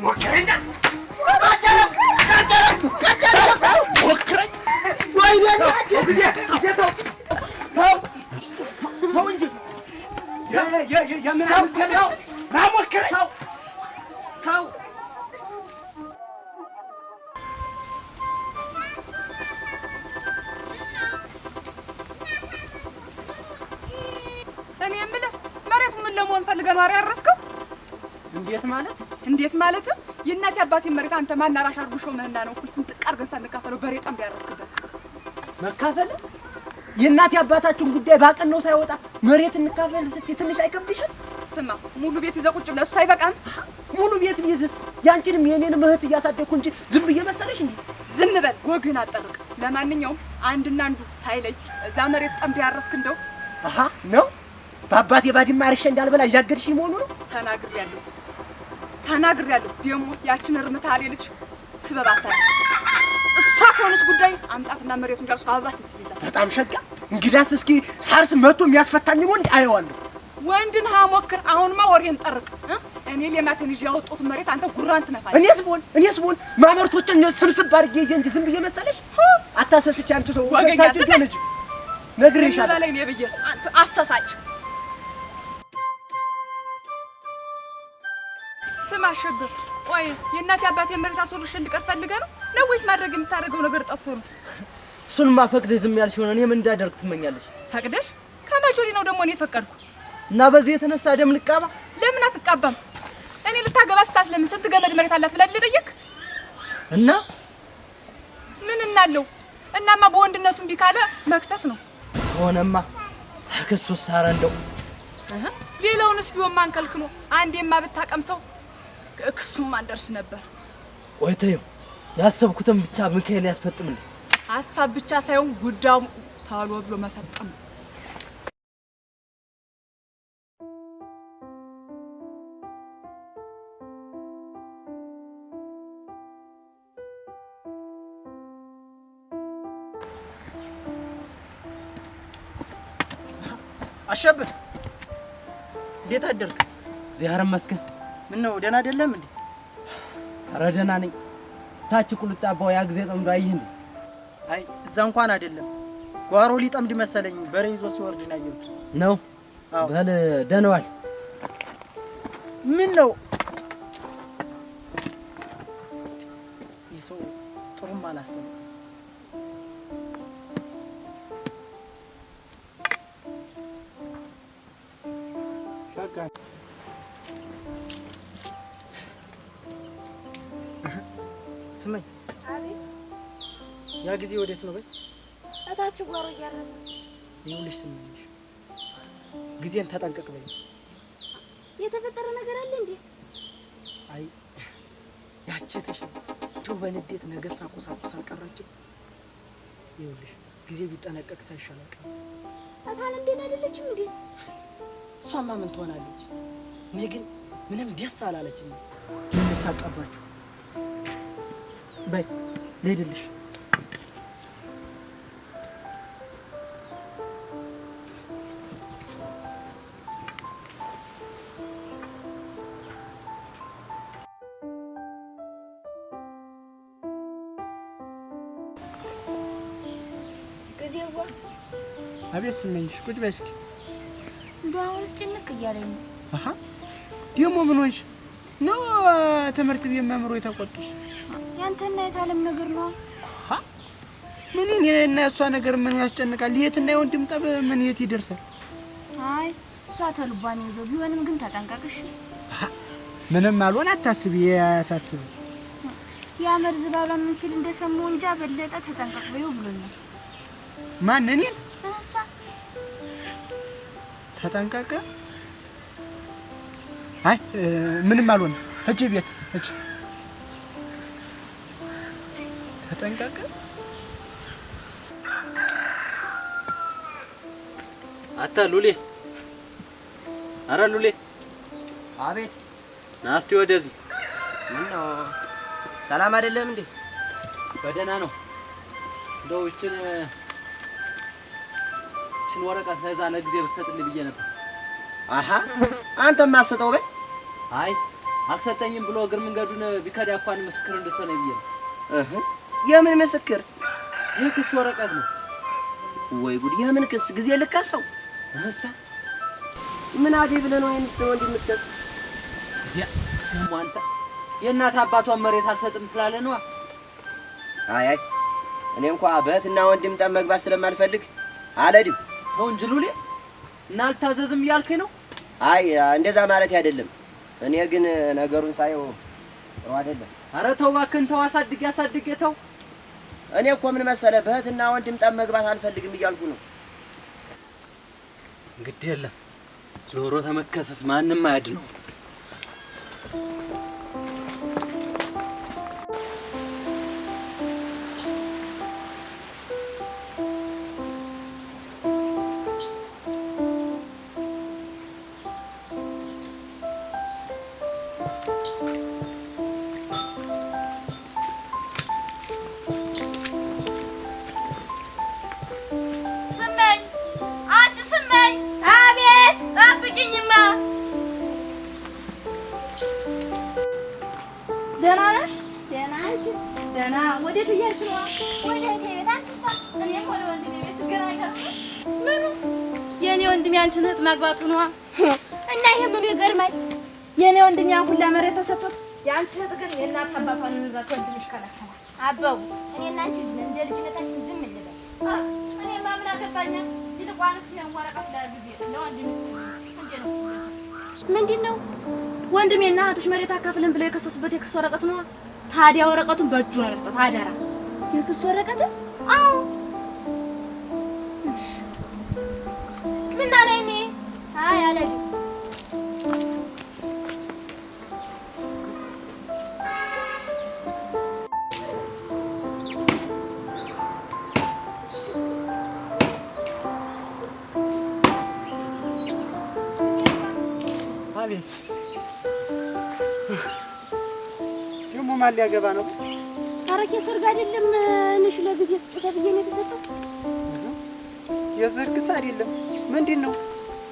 ሞክረኛ ሞክረኝ። ተው እንጂ ና ሞክረኝ። ተው። እኔ የምልህ መሬቱ ምን ለመሆን ፈልገህ ነው ያረስከው? እንዴት ማለት? እንዴት ማለት? የእናቴ አባቴን መሬት አንተ ማን አራሽ አድርጎ ሾመህና ነው እኩል ስንጥቅ አድርገን ሳንካፈለው በሬ ጠምደህ ያረስክበት? መካፈል? የእናቴ አባታችን ጉዳይ ባቀን ነው ሳይወጣ መሬት እንካፈል ስትይ ትንሽ አይከብድሽም? ስማ፣ ሙሉ ቤት ይዘህ ቁጭ ብለህ እሱ አይበቃም? ሙሉ ቤት ቢይዝስ ያንቺንም የኔንም እህት እያሳደግኩ እንጂ ዝም ብዬ መሰለሽ እንዴ? ዝም በል፣ ወግህን አጠርቅ። ለማንኛውም አንድና አንዱ ሳይለይ እዛ መሬት ጠምደህ ያረስክ እንደው። አሃ ነው፣ በአባቴ ባድማ አርሼ እንዳልበላ እያገድሽኝ መሆኑ ነው? ተናግሬያለሁ፣ ተናግሬያለሁ። ደግሞ ያችን እርምታሌ ልጅ ስበብ አታድርግ። እሷ ከሆነች ጉዳይ አምጣትና መሬቱን እንዳልኩ አበባ ስብስብ ይዛል። በጣም ሸጋ። እንግዳስ እስኪ ሳርስ መጥቶ የሚያስፈታኝ ወንድ አየዋለሁ። ወንድን ሞክር። አሁንማ ወሬን ጠርቅ። እኔ ሌማቴን ይዤ ያወጡት መሬት አንተ ጉራን ትነፋለህ። እኔስ ብሆን ማመርቶችን ስብስብ አድርጌ ይዤ እንጂ ዝም ብዬ መሰለሽ? አታሰስች አንቺ ሰው። ወገኛ ታጅ ልጅ ነግሬሻለሁ። በላይ እኔ ብዬ አንተ አሳሳች። ስማ አሸብር፣ ቆይ የእናቴ አባቴ መሬት አስወርሼ እንድቀር ፈልገህ ነው ነው ወይስ ማድረግ የምታደርገው ነገር ጠፍቶ ነው? እሱንማ ፈቅደሽ ዝም ያልሽ ሆነ እኔ ምን እንዳደርግ ትመኛለሽ? ፈቅደሽ? ከመቼ ወዲህ ነው ደግሞ እኔ ፈቀድኩ? እና በዚህ የተነሳ ደም ልቃባ? ለምን አትቃባም? እኔ ልታገባ ስታስለምን ስንት ገመድ መሬት አላት ብላ ልጠየቅ? እና ምን እናለው? እናማ በወንድነቱ እምቢ ካለ መክሰስ ነው። ሆነማ ተክሱስ ሳረ እንደው። ሌላውንስ ቢሆን ማን ከልክሎ? አንዴማ ብታቀምሰው ክሱም አንደርስ ነበር። ቆይ ተይው፣ ያሰብኩትን ብቻ ሚካኤል ያስፈጥምልኝ። ሀሳብ ብቻ ሳይሆን ጉዳዩ ተሎ ብሎ መፈጠም ነው። አሸብር፣ እንዴት አደርክ? እግዚአብሔር ይመስገን። ምን ነው ደህና አይደለም እንዴ? ኧረ ደህና ነኝ። ታች ቁልጣባው ያ ጊዜ ጠምዶ አየህ እንዴ? አይ እዛ እንኳን አይደለም፣ ጓሮ ሊጠምድ መሰለኝ በሬ ይዞ ሲወርድ ነው ያየሁት። ነው? አዎ። በል ደህና ዋል። ምን ነው ይህ ሰው ጥሩም አላሰበም። ስመኝ፣ ያ ጊዜ ወዴት ነው በይ? እታች ጓሮ እያረሰ። ይኸውልሽ ስመኝሽ፣ ጊዜን ተጠንቀቅ በይ። የተፈጠረ ነገር አለ እንዴ? አይ ያቺ ትሽ እንደው በንዴት ነገር ሳቆሳቁስ አልቀረችም። ይኸውልሽ ጊዜ ቢጠነቀቅ ሳይሻል አይቀርም። እታለም ደህና አይደለችም እንዴ? እሷማ ምን ትሆናለች? እኔ ግን ምንም ደስ አላለችም። የምታቀባችሁ በይ ልሂድልሽ። ጊዜዋ። አቤት ስመኝሽ፣ ቁጭ በይ እስኪ። እንደው አሁንስ ጭንቅ እያለኝ ነው። አሃ ደግሞ ምን ሆንሽ ነው? ትምህርት ቤት መምህሩ የተቆጡሽ? ያንተና የታለም ነገር ነው። ምን እና የእሷ ነገር ምን ያስጨንቃል? የትና የወንድም ጠብ ምን የት ይደርሳል? አይ እሷ ተልቧን ይዘው ቢሆንም ግን ተጠንቀቅሽ። ምንም አልሆን አታስቢ፣ ያሳስብ። ያ መርዝ ባሏ ምን ሲል እንደሰማሁ እንጃ በለጠ ተጠንቀቅ በይው ብሎኛል። ማን እኔን? እሷ። ተጠንቀቀ? አይ ምንም አልሆነ። ሂጂ ቤት ሂጂ። ተጠንቀቀ። አታ ሉሌ፣ ኧረ ሉሌ። አቤት። ና እስቲ ወደዚህ። ምን ነው ሰላም አይደለም እንዴ? በደህና ነው። እንደው ይችን ወረቀት ለዛ ለጊዜ ብትሰጥልኝ ብዬ ነበር። አሃ አንተማ አትሰጠው በይ። አይ አልሰጠኝም ብሎ እግር መንገዱን ቢከዳ እንኳን ምስክር እንድትሆነ ብዬ ነው። እህ የምን ምስክር? ይህ ክስ ወረቀት ነው። ወይ ጉድ! የምን ክስ? ጊዜ ልከሰው? እህሳ ምን አዴ ብለህ ነው የሚስት ወንድ የምትከስ? ደግሞ አንተ የእናት አባቷን መሬት አልሰጥም ስላለ ነዋ። አይ አይ እኔ እንኳ በእህትና ወንድም ጠብ መግባት ስለማልፈልግ አልሄድም። ተው እንጂ ሉሌ፣ እና አልታዘዝም እያልከኝ ነው? አይ እንደዛ ማለት አይደለም። እኔ ግን ነገሩን ሳየው ጥሩ አይደለም። ኧረ ተው እባክህን ተው፣ አሳድጌ አሳድጌ ተው። እኔ እኮ ምን መሰለህ በእህትና ወንድም ጠብ መግባት አልፈልግም እያልኩ ነው። ግድ የለም ዞሮ ተመከሰስ ማንም አያድነው። ስመኝ፣ አንቺ ስመኝ። አቤት። ጠብቂኝማ። ደህና ነሽ? ደህና አንቺስ? ደህና። ወዴት እያልሽ ነው? ወደ እህቴ ቤት። አንቺስ? እኔም ወደ ወንድሜ ቤት ትገናኛለሽ። ምኑ የእኔ ወንድሜ አንቺን እህት ማግባቱ ነዋ። እና ይሄ ምኑ ይገርማል? የእኔ ወንድሜ ያን ሁላ መሬት ተሰጥቶት የአንቺ እህት ግን የእናት አባቷን ንብረት ወንድምሽ ከለከላት። አበቡ እኔና አንቺ እንደ ልጅነታችን ዝም እንበል። እኔማ ምን አገባኛ? ይልቋንስ ይሄን ወረቀት ለጊዜ ለወንድምሽ እንዴ ነው? ምንድን ነው? ወንድሜና እህትሽ መሬት አካፍልን ብለው የከሰሱበት የክስ ወረቀት ነዋ። ታዲያ ወረቀቱን በእጁ ነው መስጠት አደራ። የክስ ወረቀት? አዎ። ምን አለ እኔ? አይ አልሄድም። አቤት ደግሞ ማን ሊያገባ ነው? ኧረ ሰርግ አይደለም ንሽ ለጊዜ ስጡ ተብዬ ነው የተሰጠው። የሰርግስ አይደለም ምንድን ነው?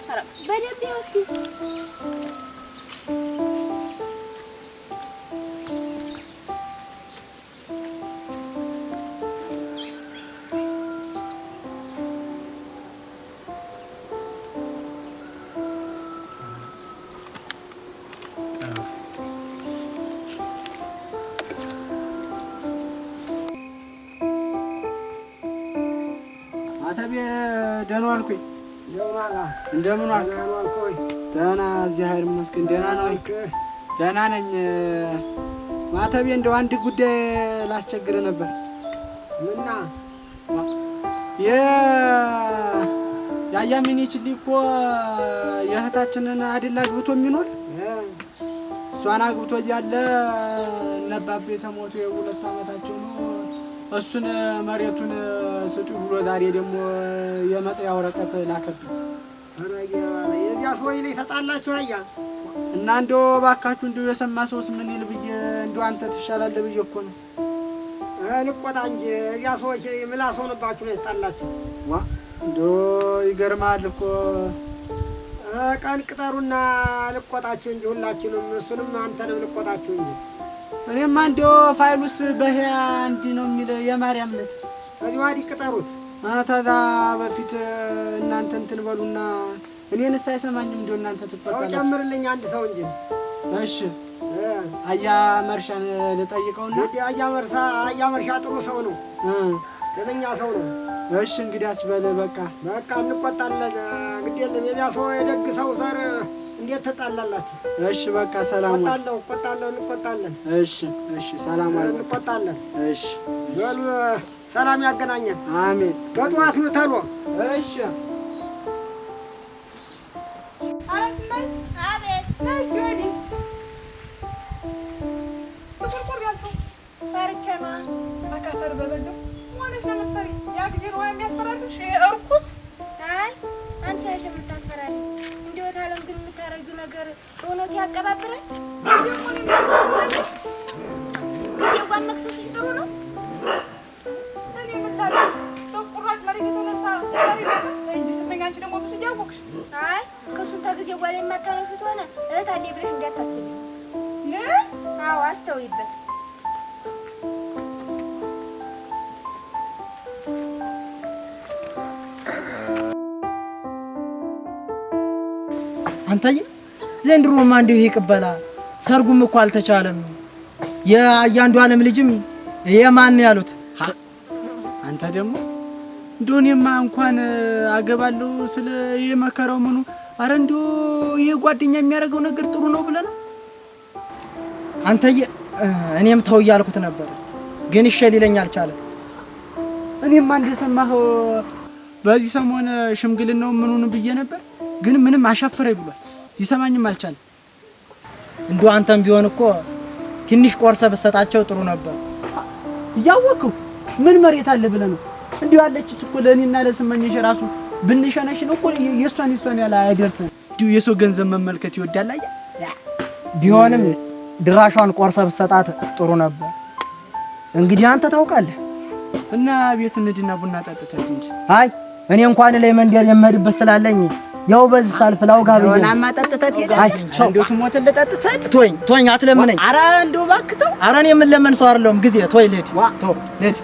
ኧረ በደንብ ይኸው እስኪ። ማተቤ ደህና ዋልኩኝ። እንደምን ዋልክ? ደህና እግዚአብሔር ይመስገን። ደህና ነው። ደህና ነኝ። ማተቤ እንደው አንድ ጉዳይ ላስቸግርህ ነበር። ምና የአያሚኒች እኮ የእህታችንን አይደል አግብቶ የሚኖር እሷን አግብቶ እያለ እነ አባቤ የተሞቱ የሁለት ዓመታቸው ነው። እሱን መሬቱን ስጡ ብሎ ዛሬ ደግሞ የመጥሪያ ወረቀት ላከብኝ። የዚያ ሰውዬ ላይ ተጣላችሁ? አያ እና እንደው እባካችሁ እንደው የሰማ ሰውስ ምን ይል ብዬ እንደው አንተ ትሻላለህ ብዬ እኮ ነው። ልቆጣ እንጂ የዚያ ሰዎች ምላስ ሆኖባችሁ ነው የተጣላችሁ። ዋ እንደው ይገርማል እኮ። ቀን ቅጠሩና ልቆጣችሁ እንጂ ሁላችንም፣ እሱንም አንተንም ልቆጣችሁ እንጂ። እኔማ እንደው ፋይሉስ በህያ እንዲህ ነው የሚል የማርያም ዕለት ከዚህ ወዲህ ቅጠሩት። ከዛ በፊት እናንተ እንትን በሉና እኔንስ አይሰማኝም። እንደው እናንተ ሰው ትቆጣላችሁ። ጨምርልኝ አንድ ሰው እንጂ። እሺ አያ መርሻን ልጠይቀውና እንግዲህ አያ መርሳ አያ መርሻ ጥሩ ሰው ነው፣ ደነኛ ሰው ነው። እሺ እንግዲያስ በል በቃ በቃ እንቆጣለን። ግድ የለም የዚያ ሰው የደግ ሰው ዘር እንዴት ትጣላላችሁ? እሺ በቃ ሰላም ዋል። እቆጣለሁ እቆጣለሁ፣ እንቆጣለን። እሺ እሺ ሰላም ዋል። እንቆጣለን። እሺ በሉ ሰላም ያገናኘን። አሜን። በጠዋት ኑ ተሎ። እሺ ኧረ ስመኝ። አቤት። ነይ እስኪ ወዲህ። ጥቁርቁር ያልሽው ፈርቼ ነዋ። አካፈር በበለው ሆነሽ ነው የምትፈሪ። ያ ጊዜ ነው የሚያስፈራርሽ ይሄ እርኩስ። አይ አንቺ ነሽ የምታስፈራሪ። እንደው ታለም ግን የምታረጊው ነገር በእውነቱ ያቀባብራል። ጊዜዋን መክሰስሽ ጥሩ ነው። እኔ ምን ላድርግ? በቁራጭ መሬት የተነሳ ፈሪ ነበር። ተይ እንጂ ስመኝ፣ አንቺ ደግሞ ብዙ እያወቅሽ። አይ ክሱን ተጊዜዋ ላይ የማታነሹት ሆነ እህት አለኝ ብለሽ እንዳታስቢ። እኔ አንተዬ ዘንድሮማ እንደው ይሄ ቅበላ ሰርጉም እኮ አልተቻለም። የአያንዱ ዓለም ልጅም የማን ያሉት አንተ ደግሞ እንደው እኔማ እንኳን አገባለሁ ስለ የመከራው ምኑ አረ እንደው ይሄ ጓደኛ የሚያደርገው ነገር ጥሩ ነው ብለህ ነው? አንተዬ እኔም ተው እያልኩት ነበር፣ ግን እሺ ሊለኝ አልቻለም። እኔማ እንደሰማኸው በዚህ ሰሞን ሽምግልናው ምኑን ብዬ ነበር፣ ግን ምንም አሻፈረኝ ብሏል። ይሰማኝም አልቻለም። እንደው አንተም ቢሆን እኮ ትንሽ ቆርሰህ ብትሰጣቸው ጥሩ ነበር። እያወቅኸው ምን መሬት አለ ብለህ ነው? እንዲሁ ያለችት እኮ ለእኔና ለስመኝሽ ራሱ ብንሸነሽን እኮ የእሷን የእሷን ያለ አይደርስም። እንዲሁ የሰው ገንዘብ መመልከት ይወዳል። አየህ፣ ቢሆንም ድራሿን ቆርሰህ ብትሰጣት ጥሩ ነበር። እንግዲህ አንተ ታውቃለህ። እና ቤት እንሂድና ቡና ጠጥተህ እንጂ። አይ እኔ እንኳን ላይ መንደር የምሄድበት ስላለኝ ያው በዚህ ሳልፍ ላውጋ ብዬ ነው። ሆናማ ጠጥተህ ትሄዳለህ። እንደው ስሞትልህ ጠጥተህ ተወኝ ተወኝ፣ አትለምነኝ። ኧረ እንደው እባክህ ተው። ኧረ እኔ የምለመን ሰው አይደለሁም። ጊዜ ተወኝ፣ ልሂድ። ተው ልሂድ።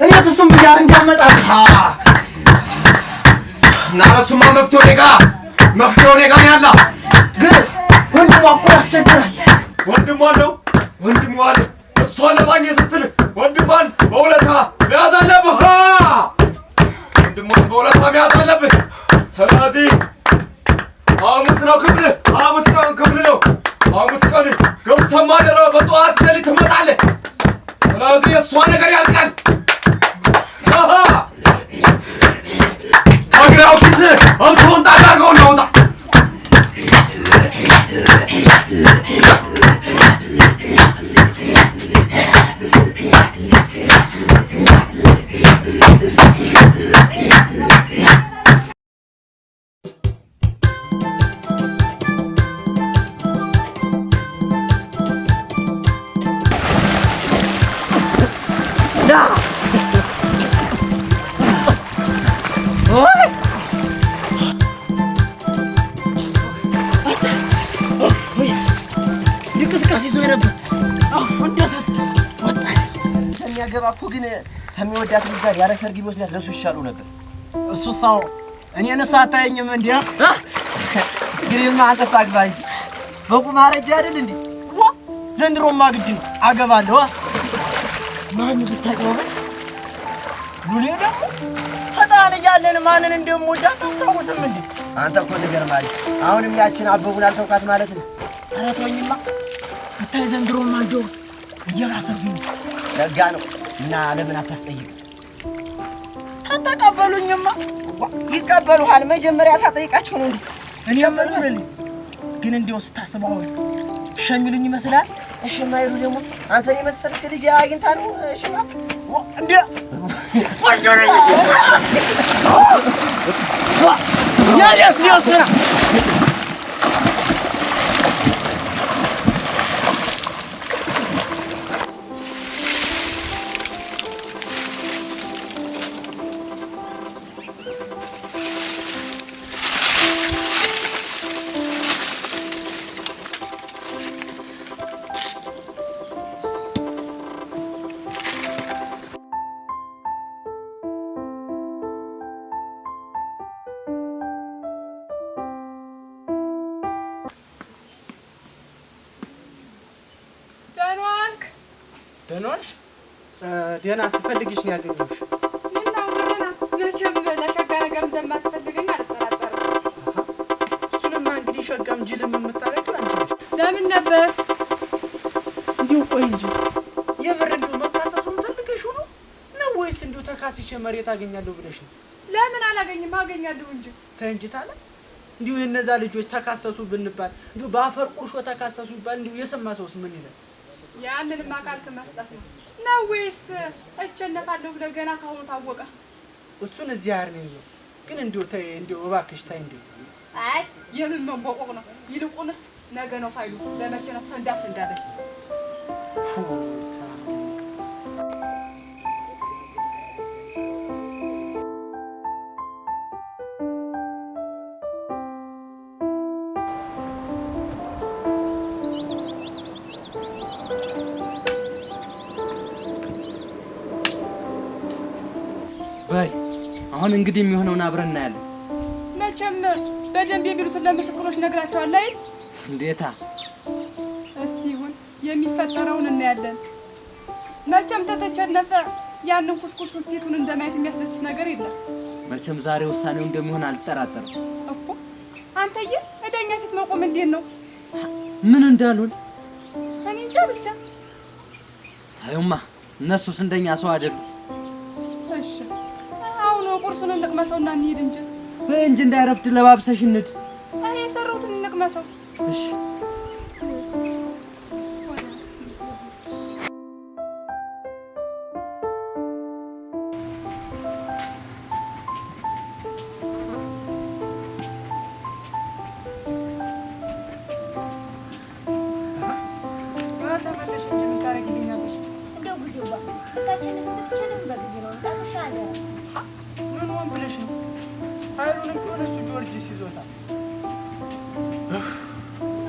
እኔስ እሱም ብያር እንዳመጣልህ እና እሱማ መፍትሄው እኔ ጋር መፍትሄው እኔ ጋር ነው ያለ። ግን ወንድሟ እኮ ያስቸግራል። ወንድሟ ነው ወንድሟ ነው። እሷን ለማግኘት ስትል ወንድሟን በውለታ መያዝ አለብህ። ወንድሟን በውለታ መያዝ አለብህ። ስለዚህ ሐሙስ ነው ክፍል፣ ሐሙስ ቀን ክፍል ነው። ሐሙስ ቀን ገብሰማ ደረ በጠዋት ሌሊት ትመጣለህ። ስለዚህ የእሷ ነገር ያልቃል። ከግራው ኪስ አምሳውን ጣል አድርገው እናውጣ። እንቅስቃሴ ይዞ ነበር። እንዴት ወጣ ከሚያገባ እኮ ግን ከሚወዳት ልጅ ጋር ያለ ሰርግ ቢወስዳት ለእሱ ይሻለው ነበር። እሱስ አዎ፣ እኔንስ አታየኝም እንዴ? እንግዲህማ አንተስ አግባ እንጂ በቁም አረጀ አይደል እንዴ? ዋ ዘንድሮማ ግድ ነው አገባለሁ። ማን ብታውቅ ነው? ሉሌ ደግሞ ህጣን እያለን ማንን እንደምወዳት ታስታውስም እንዴ? አንተ እኮ ትገርማለህ። አሁንም ያችን አበቡን አልተውካት ማለት ነው። ኧረ ተወኝማ። ብታይ ዘንድሮማ እንደው እየባሰብኝ ነው። ሸጋ ነው እና ለምን አታስጠይቅም? ተቀበሉኝማ። ይቀበሉሃል። መጀመሪያ ሳጠይቃቸው ነው እንዴ? እኔ ምን ግን እንደው ስታስበው አሁን እሺ የሚሉኝ ይመስላል። እሺ የማይሉ ደግሞ አንተን የመሰልክ ልጅ አግኝታ ነው እሺ ማለት እንዴ? ወንድ ነኝ። ያደስ ሊወስና ደህና ዋልሽ? ደህና ስፈልግሽ ነው ያገኘሁሽ። ምነው ደህና? መቼም ለሸጋ ነገር እንደማትፈልገኝ አልጠራጠርም። እሱንማ እንግዲህ ሸጋም ጅልም የምታደርጊው አንቺ ነሽ። ለምን ነበር? እንዲሁ ቆይ እንጂ የምር እንደው መካሰሱን ፈልገሽው ነው ነው ወይስ እንዲሁ ተካስሼ መሬት አገኛለሁ ብለሽ ነው? ለምን አላገኝም? አገኛለሁ እንጂ። ተይ እንጂ ታለ እንዲሁ የእነዛ ልጆች ተካሰሱ ብንባል እንዲሁ በአፈር ቁርሾ ተካሰሱ ይባል እንዲሁ የሰማ ሰውስ ምን ይላል? ያንንም አካልክ መስጠት ነው ነው ወይስ እቸነፋለሁ ብለህ ገና ካሁኑ ታወቀ? እሱን እዚህ ያር ነው ይዞት ግን እንዲሁ ተይ እንዲሁ እባክሽ ተይ እንዲሁ። አይ የምን መንቦቆቅ ነው? ይልቁንስ ነገ ነው ፋይሉ። ለመቸነፍ ሰንዳ ሰንዳ በል። በይ አሁን እንግዲህ የሚሆነውን አብረን እናያለን። መቼም በደንብ የሚሉትን ለምስክሮች ነግራቸዋል አይደል? እንዴታ! እስቲ ይሁን የሚፈጠረውን እናያለን። መቼም ተተቸነፈ ያንን ኩስኩሱን ፊቱን እንደማየት የሚያስደስት ነገር የለም። መቼም ዛሬ ውሳኔው እንደሚሆን አልጠራጠርም። እኮ አንተዬ እዳኛ ፊት መቆም እንዴት ነው? ምን እንዳሉን እኔ እንጃ ብቻ። ታዩማ እነሱስ እንደኛ ሰው አይደሉም። እሺ አሁን ቁርሱን እንቅመሰውና እንሂድ እንጂ። በይ እንጂ እንዳይረፍድ ለባብሰሽ እንሂድ። እኔ የሰራሁትን እንቅመሰው። እሺ ተመለሽ እንጂ ምን ታደርጊልኛለሽ? እንደው ጊዜው ባ ብታቸንፍ ብትችልም በጊዜ ነው መምጣትሽ አለ። ምን ሆን ብለሽ ነው? ፋይሉንም ቢሆን እሱ ጊዮርጊስ ይዞታል።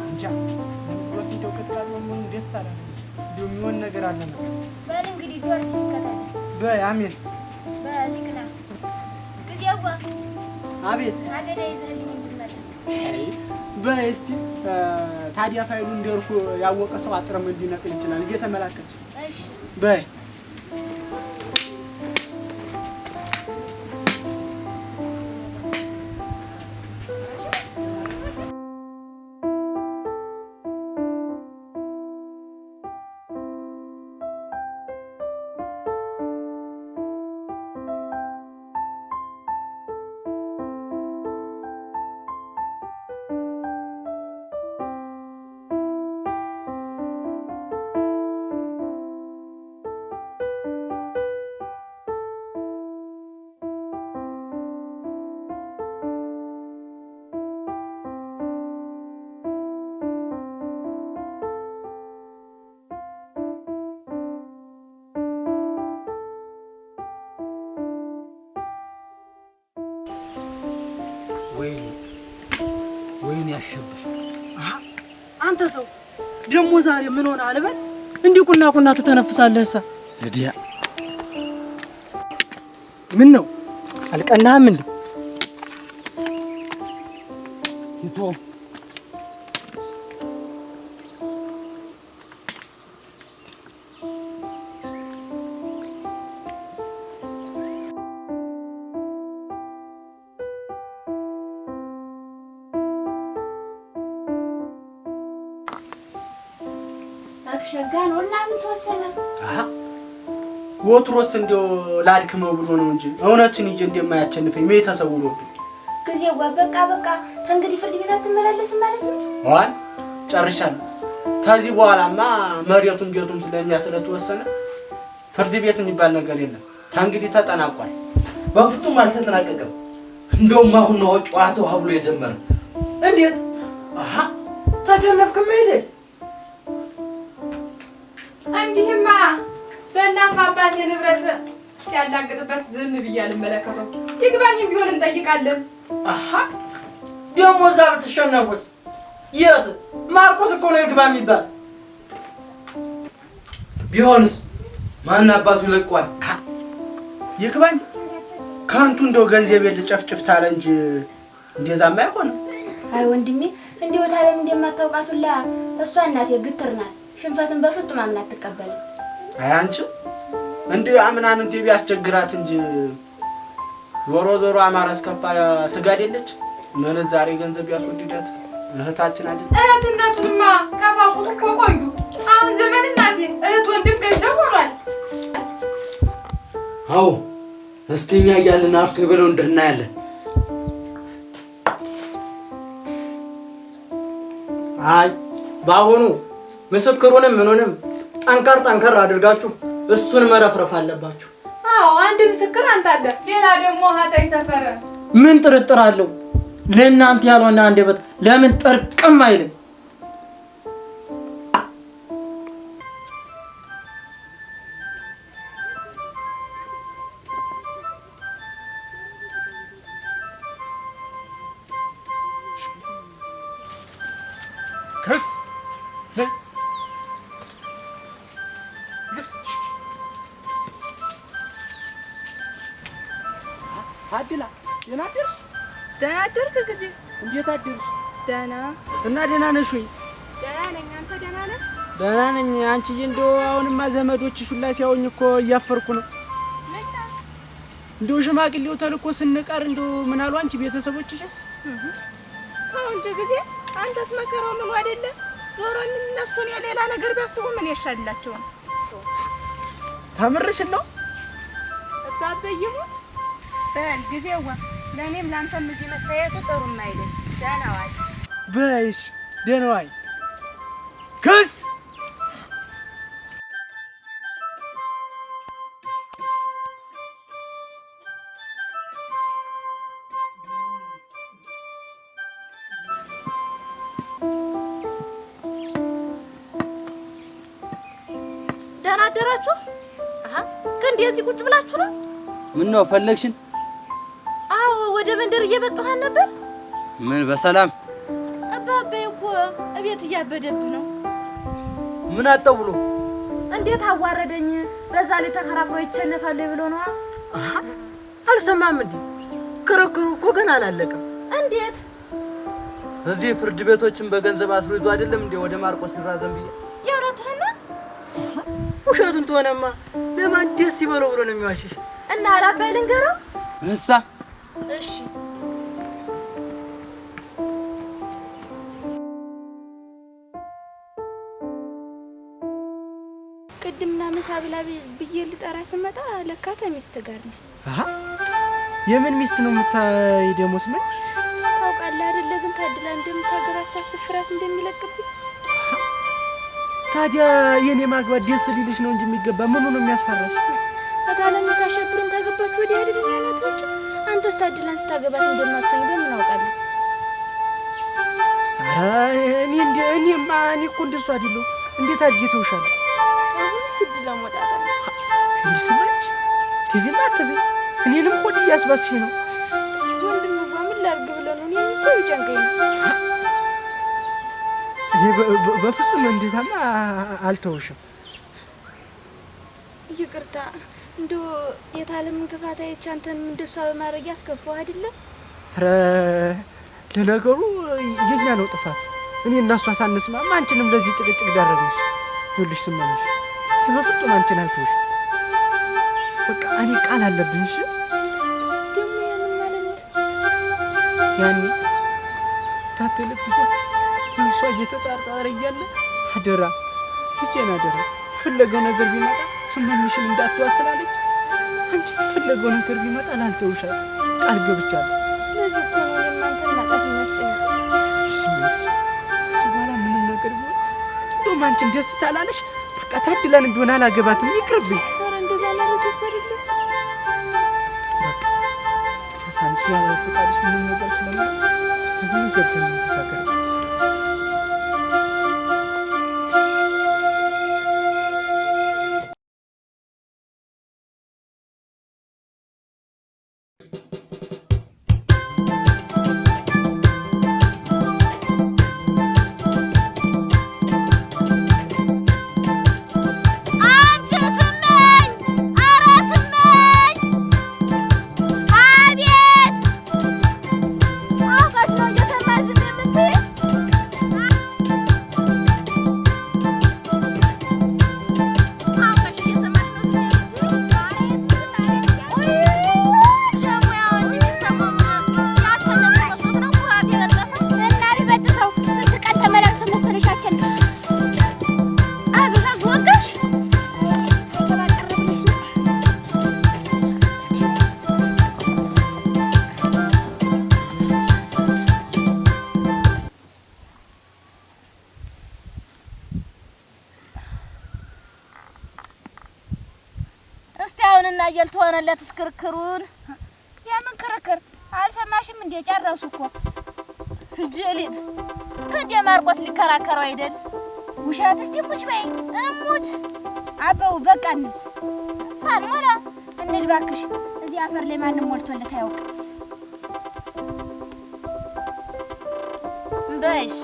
እንጃ ዘንድሮስ እንደው ቅጥቃጤው ምኑ ደስ አላለኝ። እንደው የሚሆን ነገር አለ መሰለኝ። በል እንግዲህ ጊዮርጊስ ይከተል። በይ አሜን። በል ይቅና። ጊዜዋ አቤት። አገዳ ይዘህልኝ እንድትመጣ። በይ እስቲ ታዲያ ፋይሉ እንደርኩ ያወቀ ሰው አጥረም እንዲነቅል ይችላል። እየተመላከትሽ እሺ በይ። ወይኔ ወይኔ ያሸብር አንተ ሰው ደግሞ ዛሬ ምን ሆነ አልበል? እንዲህ ቁና ቁና ትተነፍሳለህ። እሳ ልዲያ ምን ነው አልቀናህም እንዴ? እስቲ ተው። ሸጋ ነው እና ምን ተወሰነ? ወትሮስ እንደው ላድክመው ብሎ ነው እንጂ እውነትን ይዤ እንደማያቸንፈኝ ምን ተሰውሮብኝ። ጊዜዋ በቃ በቃ ተንግዲህ ፍርድ ቤት አትመላለስም ማለት ነው? ዋን ጨርሻለሁ። ከዚህ በኋላማ መሬቱም ቤቱም ስለኛ ስለተወሰነ ፍርድ ቤት የሚባል ነገር የለም። ተንግዲህ ተጠናቋል። በፍጹም አልተጠናቀቀም። እንደውም አሁን ነው ጨዋታው ሀብሎ የጀመረ። እንዴት? አሃ ተቸነፍክም አይደል? እንዲህማ በእናት አባቴ ንብረት ሲያላግጥበት ዝም ብዬ አልመለከተው። ይግባኝም ቢሆን እንጠይቃለን። አሃ ደግሞ እዛ ብትሸነፉስ? የት ማርቆስ እኮ ነው ይግባ የሚባል። ቢሆንስ ማን አባቱ ይለቋል? ይግባኝ ከአንቱ እንደው ገንዘብ ልጨፍጭፍ ታለ እንጂ እንደዛማ አይሆንም። አይ ወንድሜ እንዲሁ ታለም እንደማታውቃት ሁላ እሷ እናቴ ግትር ናት። ሽንፈትን በፍጹም አምና አትቀበልም። አይ አንቺ እንዲሁ አምናምንቴ ቢያስቸግራት እንጂ ዞሮ ዞሮ አማራ እስከፋ ስጋ አይደለች። ምንዛሬ ገንዘብ ቢያስወድዳት እህታችን አይደል? እህትነቱንማ ከፋፉት እኮ ቆዩ። አሁን ዘመን እናቴ እህት ወንድም ገንዘብ ሆኗል። አዎ እስቲ እኛ እያለን አርሶ የበለው እንደናያለን። አይ በአሁኑ ምስክሩንም ምኑንም ጠንከር ጠንከር አድርጋችሁ እሱን መረፍረፍ አለባችሁ። አዎ አንድ ምስክር አንተ አለ፣ ሌላ ደግሞ ሀታይ ሰፈረ። ምን ጥርጥር አለው? ለእናንተ ያልሆነ አንደበት ለምን ጥርቅም አይልም? ክስ አድላ ደህና አደርሽ? ደህና አደርክ ጊዜ? እንዴት አደርሽ? ደህና። እና ደህና ነሽ ወይ? ደህና ነኝ። አንተ ደህና ነህ? ደህና ነኝ። አንቺዬ እንደው አሁንማ ዘመዶችሽ ሁላ ሲያዩኝ እኮ እያፈርኩ ነው። እንደው ሽማግሌው ተልኮ ስንቀር እንደው ምን አሉ አንቺ ቤተሰቦችሽስ? ተው እንጂ ጊዜ፣ አንተስ መከራው ምኑ አይደለም። ዞሮ እነሱን የሌላ ነገር ቢያስቡ ምን ያሻላቸው ነው? ተምርሽን ነው? እባቤ ይሙት በል ጊዜዋ፣ ለእኔም ለአንተም እዚህ መታየቱ ጥሩም አይደል። ደህና ዋል። በይሽ ደህና ዋይ። ክስ ደህና አደራችሁ? አሃ ክንዴ እዚህ ቁጭ ብላችሁ ነው? ምን ነው ፈለግሽን? አዎ ወደ መንደር እየመጣሁ ነበር። ምን በሰላም? አባቤ እኮ እቤት እያበደብህ ነው። ምን አጣው ብሎ? እንዴት አዋረደኝ። በዛ ላይ ተከራክሮ ይቸነፋል ብሎ ነዋ። አልሰማም እንዴ? ክርክሩ እኮ ገና አላለቀም። እንዴት? እዚህ ፍርድ ቤቶችን በገንዘብ አስሮ ይዞ አይደለም እንዴ ወደ ማርቆስ ሲራዘም ብዬ። የእውነትህን ነው? ውሸቱን ትሆነማ ለማን ደስ ይበለው ብሎ ነው የሚዋሽሽ። እና አላባይ ልንገረው? እሳ እሺ ቅድምና ምሳ ብላ ብዬ ልጠራ ስመጣ ለካ ተሚስት ጋር ነው። አሃ የምን ሚስት ነው የምታይ ደግሞ ስመች? ታውቃለህ አይደለ ግን ታድላ እንደምታገባ ሳስብ ፍርሃት እንደሚለቅብኝ። ታዲያ የኔ ማግባት ደስ ሊልሽ ነው እንጂ የሚገባ ምኑ ነው የሚያስፈራሽ? እታለም ሳሸብርን ታገባች ወዲህ አይደል ያላት ውጭ። አንተስ ታድላን ስታገባት እንደማትሆኝ በምን አውቃለሁ? ኧረ እኔ እንደ እኔማ እኔ እኮ እንደሱ አይደለሁም። እንዴት አድርጌ ተውሻለሁ? አሁንስ እድል አሞጣጣ እንዲህ ስመች ትዝም አትበይ። እኔንም ሆድ እያስባስሽ ነው። ወንድምዋ ምን ላድርግ ብለህ ነው? እኔም እኮ ይጨንቀኝ ነው። እኔ በፍጹም እንደዛማ አልተውሽም። ይቅርታ እንደው የታለምን ክፋት አይቼ አንተንም እንደሷ በማድረግ ያስከፋው አይደለም? ኧረ ለነገሩ የኛ ነው ጥፋት። እኔ እና እሷ ሳንስማማ አንቺንም ለዚህ ጭቅጭቅ ዳረግንሽ። ይኸውልሽ ስማኝሽ፣ በፍጹም አንቺን አልተውሽም። በቃ እኔ ቃል አለብኝ። እሺ ደግሞ ያምን ማለት ነው? ያኔ ታተለብ እሷ እየተጣጣረ እያለ አደራ ልጄን አደራ የፈለገው ነገር ቢመጣ ስመኝሽን እንዳትዋስላለች። አንቺ የፈለገው ነገር ቢመጣ ላልተውሻል ቃል ገብቻለሁ። ለዚህ እኮ ነው እኔም አንተን ማጣት የሚያስጨንቀኝ። ስመኝሽ ከዚህ በኋላ ምንም ነገር ቢሆን እንደውም አንቺን ደስ ታላለሽ። በቃ ታድላን ቢሆን አላገባትም፣ ይቅርብኝ። ኧረ እንደዛ ማለት እኮ አይደለም። ከሳንቺ ያለ ፈቃድሽ ምንም ነገር ስለማይሆን ምን ገብተን እንነጋገር። አንቺ ስመኝ! ኧረ ስመኝ! አቤት! አውቀሽ ነው እየሰማሽ ዝም የምትይኝ? ላየል ትሆነለት እስክርክሩን። የምን ክርክር አልሰማሽም እንዴ? ጨረሱ እኮ። ጅሊት እንደ ማርቆስ ሊከራከረው አይደል? ውሸት። እስቲ ሙች በይ። እሙች። አበው በቃ እንሂድ። ሳንሞላ እንሂድ እባክሽ። እዚህ አፈር ላይ ማንም ሞልቶለት አያውቅም። በይሽ።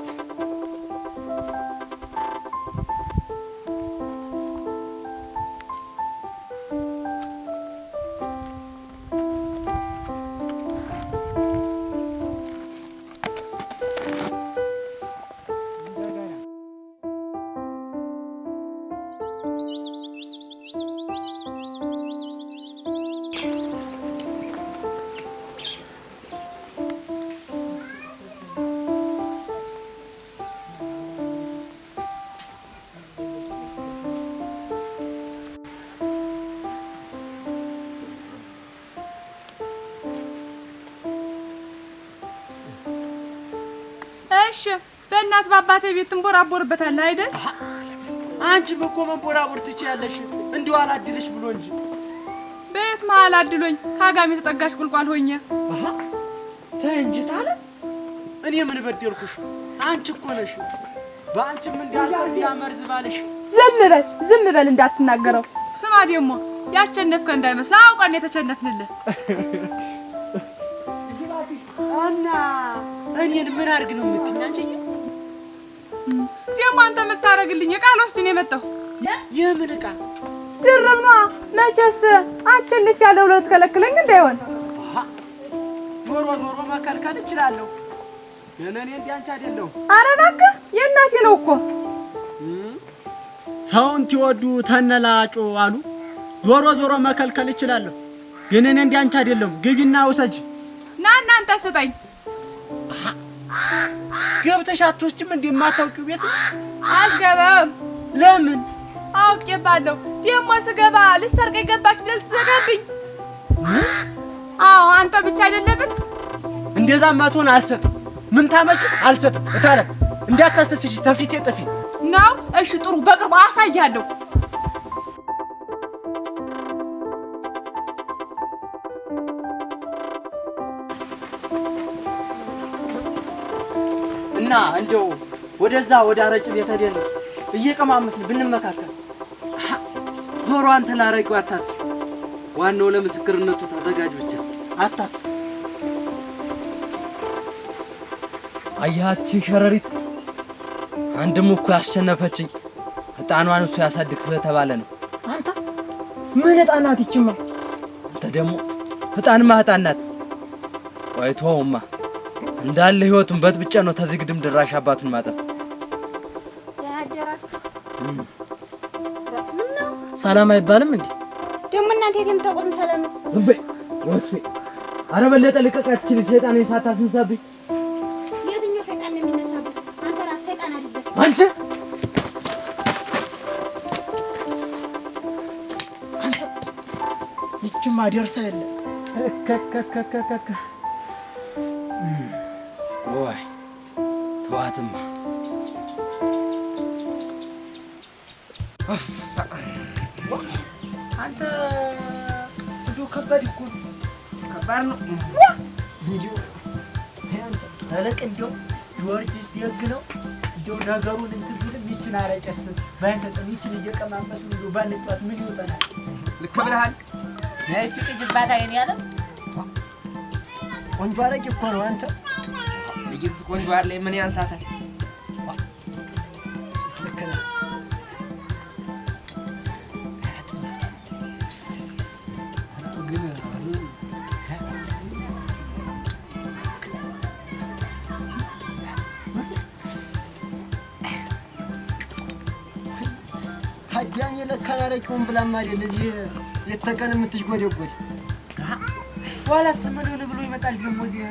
እሺ፣ በእናት በአባቴ ቤት ትንቦራቦርበታለህ አይደል? አንቺም እኮ መንቦራቦር ትችያለሽ፣ እንዲሁ አላድልሽ ብሎ እንጂ። በየት መሀል አድሎኝ ከአጋሚ የተጠጋሽ ቁልቋል ሆኜ። ተይ እንጂ ታለ፣ እኔ ምን በደልኩሽ? አንቺ እኮ ነሽ። በአንቺም እንዳልፈርድ መርዝ ባልሽ። ዝም በል ዝም በል እንዳትናገረው። ስማ ደግሞ ያቸነፍከ እንዳይመስልህ፣ አውቀን የተቸነፍንልህ። እና እኔን ምን አድርግ ነው የምትይኝ አንቺዬ? ደግሞ አንተ የምታደርግልኝ ዕቃ ልወስድ ነው የመጣሁ። የምን ዕቃ? ድርብ ነዋ። መቼስ አቸንፌያለሁ ብለህ ትከለክለኝ እንዳይሆን። ዞሮ ዞሮ መከልከል እችላለሁ፣ ግን እኔ እንደ አንቺ አይደለሁም። ኧረ እባክህ የእናቴ ነው እኮ። ሰውን ትወዱ ተነላጮ አሉ። ዞሮ ዞሮ መከልከል እችላለሁ፣ ግን እኔ እንደ አንቺ አይደለሁም። ግቢና ውሰጂ። ና እናንተ ስጠኝ። ገብተሽ አትወስጂም እንዴ? የማታውቂው ቤት? አልገባም። ለምን? አውቄባለሁ። ደግሞ ስገባ ልትሰርቀኝ ገባች ብለህ ልትዘጋብኝ። አዎ አንተ ብቻ አይደለብን። እንደዛ ማትሆን አልሰጥም። ምን ታመጭ አልሰጥም። እታለም እንዳታሰስሽ፣ ተፊቴ ጥፊ ነው። እሺ ጥሩ፣ በቅርቡ አሳያለሁ። እና እንደው ወደዛ ወደ አረጭ ቤት ሄደን እየቀማመስን ብንመካከል። ዞሮ አንተ ላረቂው አታስብ። ዋናው ለምስክርነቱ ተዘጋጅ ብቻ። አታስብ። አያችን ሸረሪት አንድም እኮ ያስቸነፈችኝ ዕጣኗን እሱ ያሳድግ ስለተባለ ነው። አንተ ምን ዕጣን ናት ይችማ? አንተ ደግሞ ዕጣንማ ዕጣን ናት። ቆይ ተወውማ፣ እንዳለ ህይወቱን በጥብጬ ነው ተዚህ ግድም ድራሽ አባቱን ማጠፍ። ያደራችሁ ምን ነው ሰላም አይባልም እንዴ? ደግሞ እናንተ የት የምታውቁትን ሰላም ነው? ዝም በይ ወስፌ። ኧረ በለጠ ልቀቃችን፣ ሰይጣን ሳታስነሳብኝ። የትኛው ሰይጣን ነው የሚነሳብህ? አንተ ራስህ ሰይጣን አይደለም። አንቺ ይችማ ደርሳ የለ ከከከከከ። ወይ ተዋትማ። አንተ እንደው ከባድ እኮ ነው። ከባድ ነው። እንዲሁ አንተ ተለቅ፣ እንደው ጊዮርጊስ ደግ ነው። እንደው ነገሩን እንትን ቢልም ይችን አረጨስ ባይሰጥን ይችን እየቀማመስን እንደው ባንጫወት ምን ይወጣናል? ልክ ብለሃል። እስቲ ቅጅባት አይን ያለ ቆንጆ አረቄ እኮ ነው አንተ። ልጅትስ ቆንጆ አይደል? ምን ያንሳታል? ልክ ነህ። ግን አዳም የለካን አረቄውን ብላማ አይደል እዚህ ሌት ተቀን የምትሽጎደጎድ። ኋላስ ምን ሆነ ብሎ ይመጣል ደግሞ እዚህ?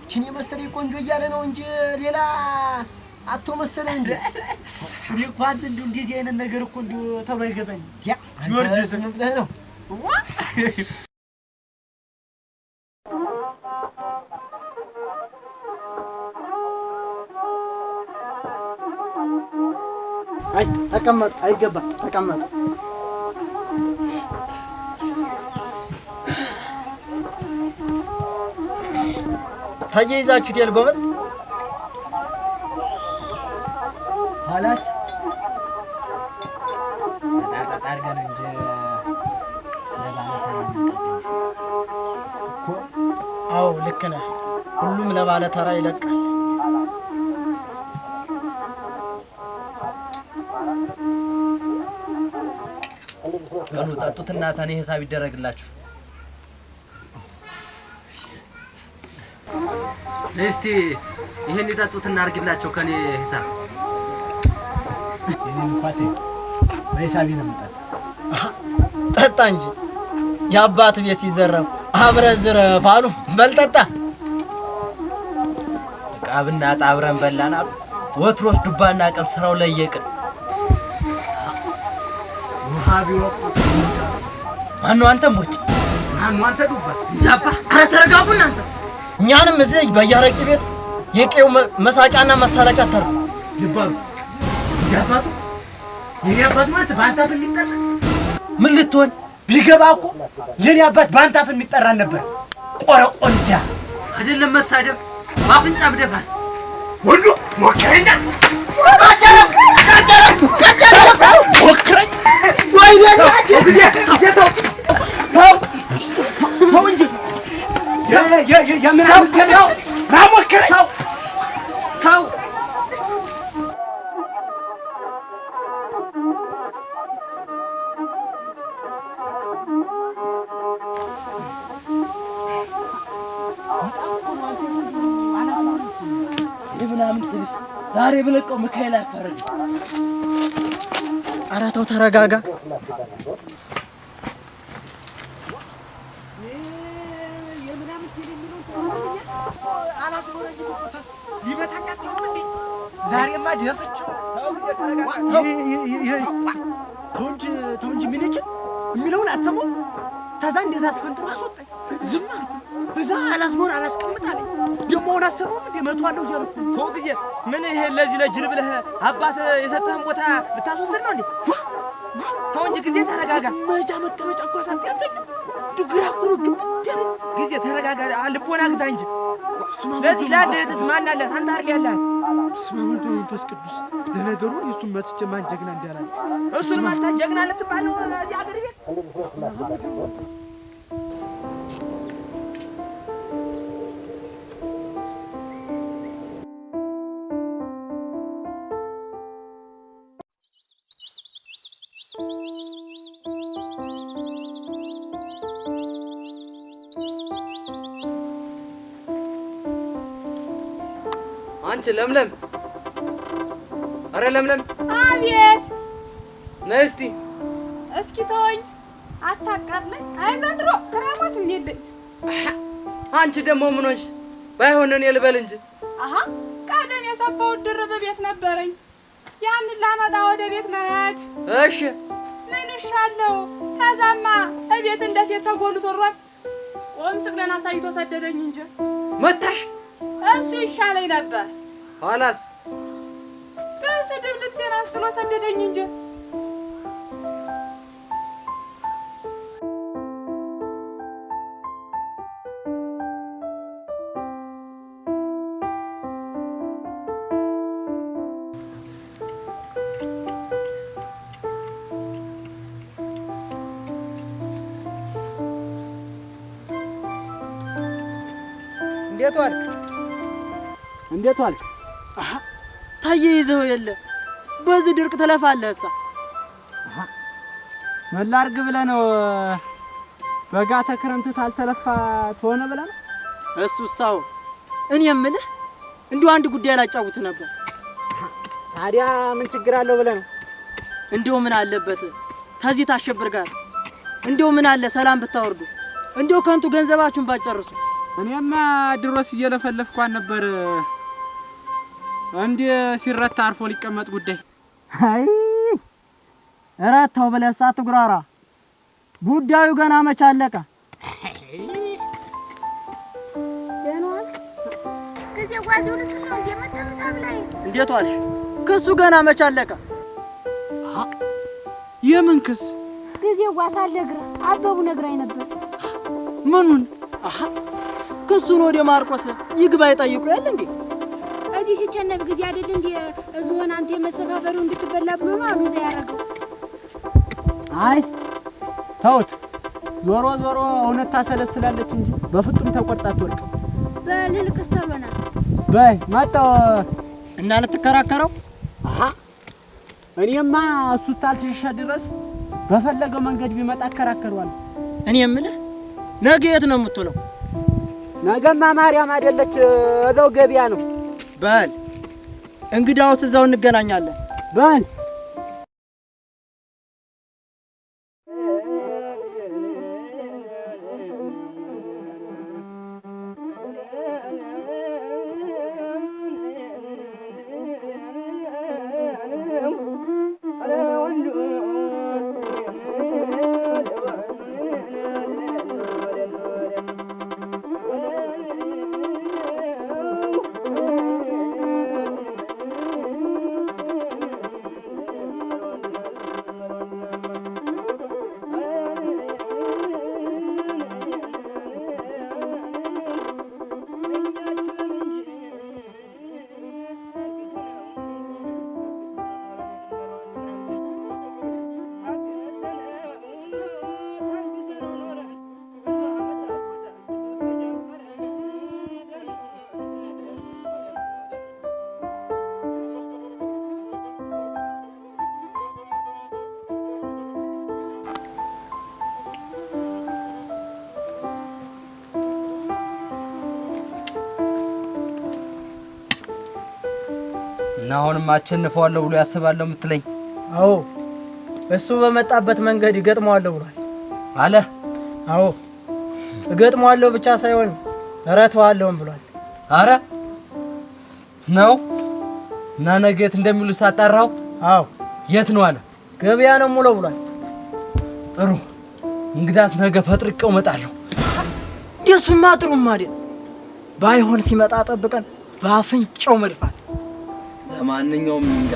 ይችን የመሰለኝ ቆንጆ እያለ ነው እንጂ ሌላ አቶ መሰለህ እንዴ? እኔ እኮ አንተ እንደው እንደዚህ አይነት ነገር እኮ እንደው ተብሎ አይገባኝም። ያ ጊዮርጊስ ዝም ብለህ ነው። አይ ተቀመጥ፣ አይገባም፣ ተቀመጥ። ተያይዛችሁት የል ጎበዝ። ኋላስ ጣጣ አድርገን እንጂ ለባለ ተራ እኮ። አዎ ልክ ነህ። ሁሉም ለባለ ተራ ይለቃል። በሉ ጠጡትና ተኔ ሂሳብ ይደረግላችሁ። እስቲ ይሄን ይጠጡትና አድርግላቸው ከኔ ሂሳብ። የኔን እንኳ ተይው፣ በሂሳቤ ነው የምጠጣው። ጠጣ እንጂ የአባት ቤት ሲዘረፍ አብረህ ዝረፍ አሉ። በል ጠጣ። ቃብና ጣብረን በላን አሉ። ወትሮስ ዱባና ቅብ ስራው ለየቅል። ውሃ ቢወቅጡት ማነው አንተ ሞጭ? ማነው አንተ ዱባ? እንጃባ። ኧረ ተረጋጉ እናንተ። እኛንም እዚህ በያረቂ ቤት የቄው መሳቂያና መሳለቂያ አታርጉ። ልባሉ እንጃባቱ የኔ አባት ማለት በአንተ አፍ የሚጠራ ምን ልትሆን ቢገባ እኮ የኔ አባት በአንተ አፍ የሚጠራ ነበር። ቆረቆንዳ አይደለም መሳደብ በአፍንጫ ብደፋስ ወንዱ ሞክረኛ ሞክረኝ። ተው እንጂ ሞክረኝ። ተው ምናምን ትንሽ ዛሬ ብለቀው ሚካኤል አያፋረድም። ኧረ ተው ተረጋጋ። ዛሬማ ደፍቼው ተው እንጂ ተው እንጂ ምን የሚለውን አሰማው። ከዛ እንደዛ አስፈንጥሮ አስወጣኝ። ዝም አልኩ። እዛ አላስኖር አላስቀምጥ አለኝ። ደግሞ አሁን አሰማውም እንደ መቷለሁ እያልኩ ተው ጊዜ ምን ይሄ ለዚህ ለጅል ብለህ አባት የሰጠህን ቦታ ልታስወስድ ነው እንዴ? ተው እንጂ ጊዜ ተረጋጋ። መጃ መቀመጫ እኮ አሳጣኝ። አንተ ግራ እኮ ነው ግብት ያለኝ። ጊዜ ተረጋጋ፣ ልቦና ግዛ እንጂ። ለዚህ ላለ እህትስ ማን አላት? አንተ አይደል ያለሃት? በስመ አብ ወወልድ ወመንፈስ ቅዱስ። ለነገሩ የእሱን መትቼ ማን ጀግና እንዳላለ እሱን ማልታ ጀግና ልትባል ነው እዚህ አገር ቤት። አንቺ ለምለም፣ አረ ለምለም። አቤት። ነይ እስቲ። እስኪ ተወኝ፣ አታቃጥለኝ። አይ ዘንድሮ ክራማትም የለኝ። አንቺ ደግሞ ምን ሆንሽ? ባይሆን እኔ ልበል እንጂ። አሀ ቀደም የሰፋሁት ድርብ ቤት ነበረኝ። ያንን ላመጣ ወደ ቤት መሄድ። እሺ ምን እሻለሁ? ከዛማ እቤት እንደ ሴት ተጎልቶ ሯል። ቆም ስቅለን አሳይቶ ሰደደኝ እንጂ። መታሽ? እሱ ይሻለኝ ነበር። ኋላስ? በስድብ ልብሴን አስጥሎ ሰደደኝ እንጂ። እንዴት ዋልክ? እንዴት ዋልክ? ታየይዘው የለ በዚህ ድርቅ ትለፋለህ። እሳ ምን ላድርግ ብለህ ነው? በጋ ተክረምት ታልተለፋ ትሆነ ብለህ ነው? እሱሳው እኔ የምልህ እንዲሁ አንድ ጉዳይ ላጫውትህ ነበር። ታዲያ ምን ችግር አለው ብለህ ነው? እንዲሁ ምን አለበት ከዚህ ታሸብር ጋር እንዲሁ ምን አለ ሰላም ብታወርዱ፣ እንዲሁ ከንቱ ገንዘባችሁን ባትጨርሱ። እኔማ ድሮስ እየለፈለፍኳን ነበር። እንዴ ሲረታ አርፎ ሊቀመጥ ጉዳይ። አይ እረታው ብለህ ሳትጉራራ ጉዳዩ ገና መች አለቀ። እንዴት ዋልሽ? ክሱ ገና መች አለቀ። የምን ክስ? ጊዜ ጓሳ አለግረ አበቡ ነግራኝ ነበር። ምኑን? አሃ ክሱን ወደ ማርቆስ ይግባ ይጠይቁ ያለ እንዴ? እዚህ ሲጨነብ ጊዜ አይደል እንዴ እዝሆን አንተ የመሰፋፈሩ እንድትበላ ብሎ ነው አሉ እዛ ያደረገው። አይ ተውት። ዞሮ ዞሮ እውነት ታሰለስላለች እንጂ በፍጹም ተቆርጣ አትወድቅም። በልልቅስ ተሎና በይ መጣሁ። እና ልትከራከረው? አሃ እኔማ እሱ ታልተሸሸ ድረስ በፈለገው መንገድ ቢመጣ እከራከረዋለሁ። እኔ የምልህ ነገ የት ነው የምትውለው? ነገማ ማርያም አይደለች እዛው ገበያ ነው። በል እንግዳውስ እዛው እንገናኛለን። በል እና አሁንም አሸንፈዋለሁ ብሎ ያስባለሁ የምትለኝ? አዎ እሱ በመጣበት መንገድ እገጥመዋለሁ ብሏል አለ። አዎ እገጥመዋለሁ ብቻ ሳይሆን እረተዋለሁም ብሏል። አረ ነው። እና ነገ የት እንደሚውል ሳጣራው? አዎ የት ነው አለ? ገበያ ነው የምውለው ብሏል። ጥሩ እንግዳስ ነገ ፈጥርቄው እመጣለሁ። ደሱማ ጥሩማ አይደል? ባይሆን ሲመጣ ጠብቀን በአፍንጫው መድፋት። ለማንኛውም እንጋ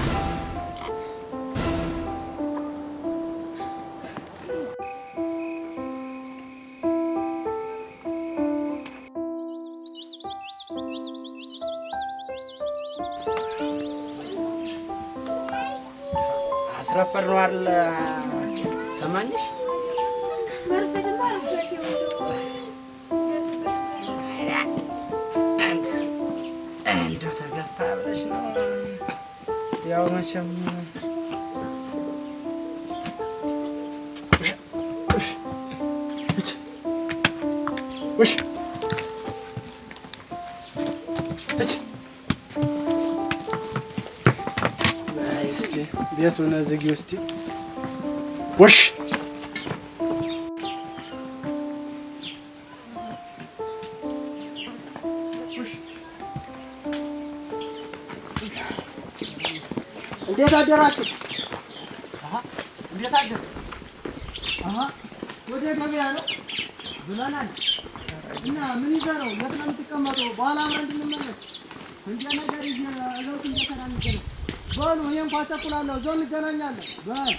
አስረፈር ነው አይደል? ሰማኝሽ? መርፈድማ ረፈድ እንደው ተገፋ ብለሽ ነው። ያው መቼም ውሽ ቤቱን ዝጊው እስቲ። ውሽ እንዴት አደራችሁ? እንዴት አደር? ወደ ገበያ ነው ብለናል። እና ምን ይዘህ ነው? የት ነው የምትቀመጠው? በኋላ አብረን እንድንመለስ እንደ ነገር ይዤ እዛው እንደተራ እንገናኝ። በሉ እኔ እንኳን ቸኩላለሁ። እዛው እንገናኛለን። በል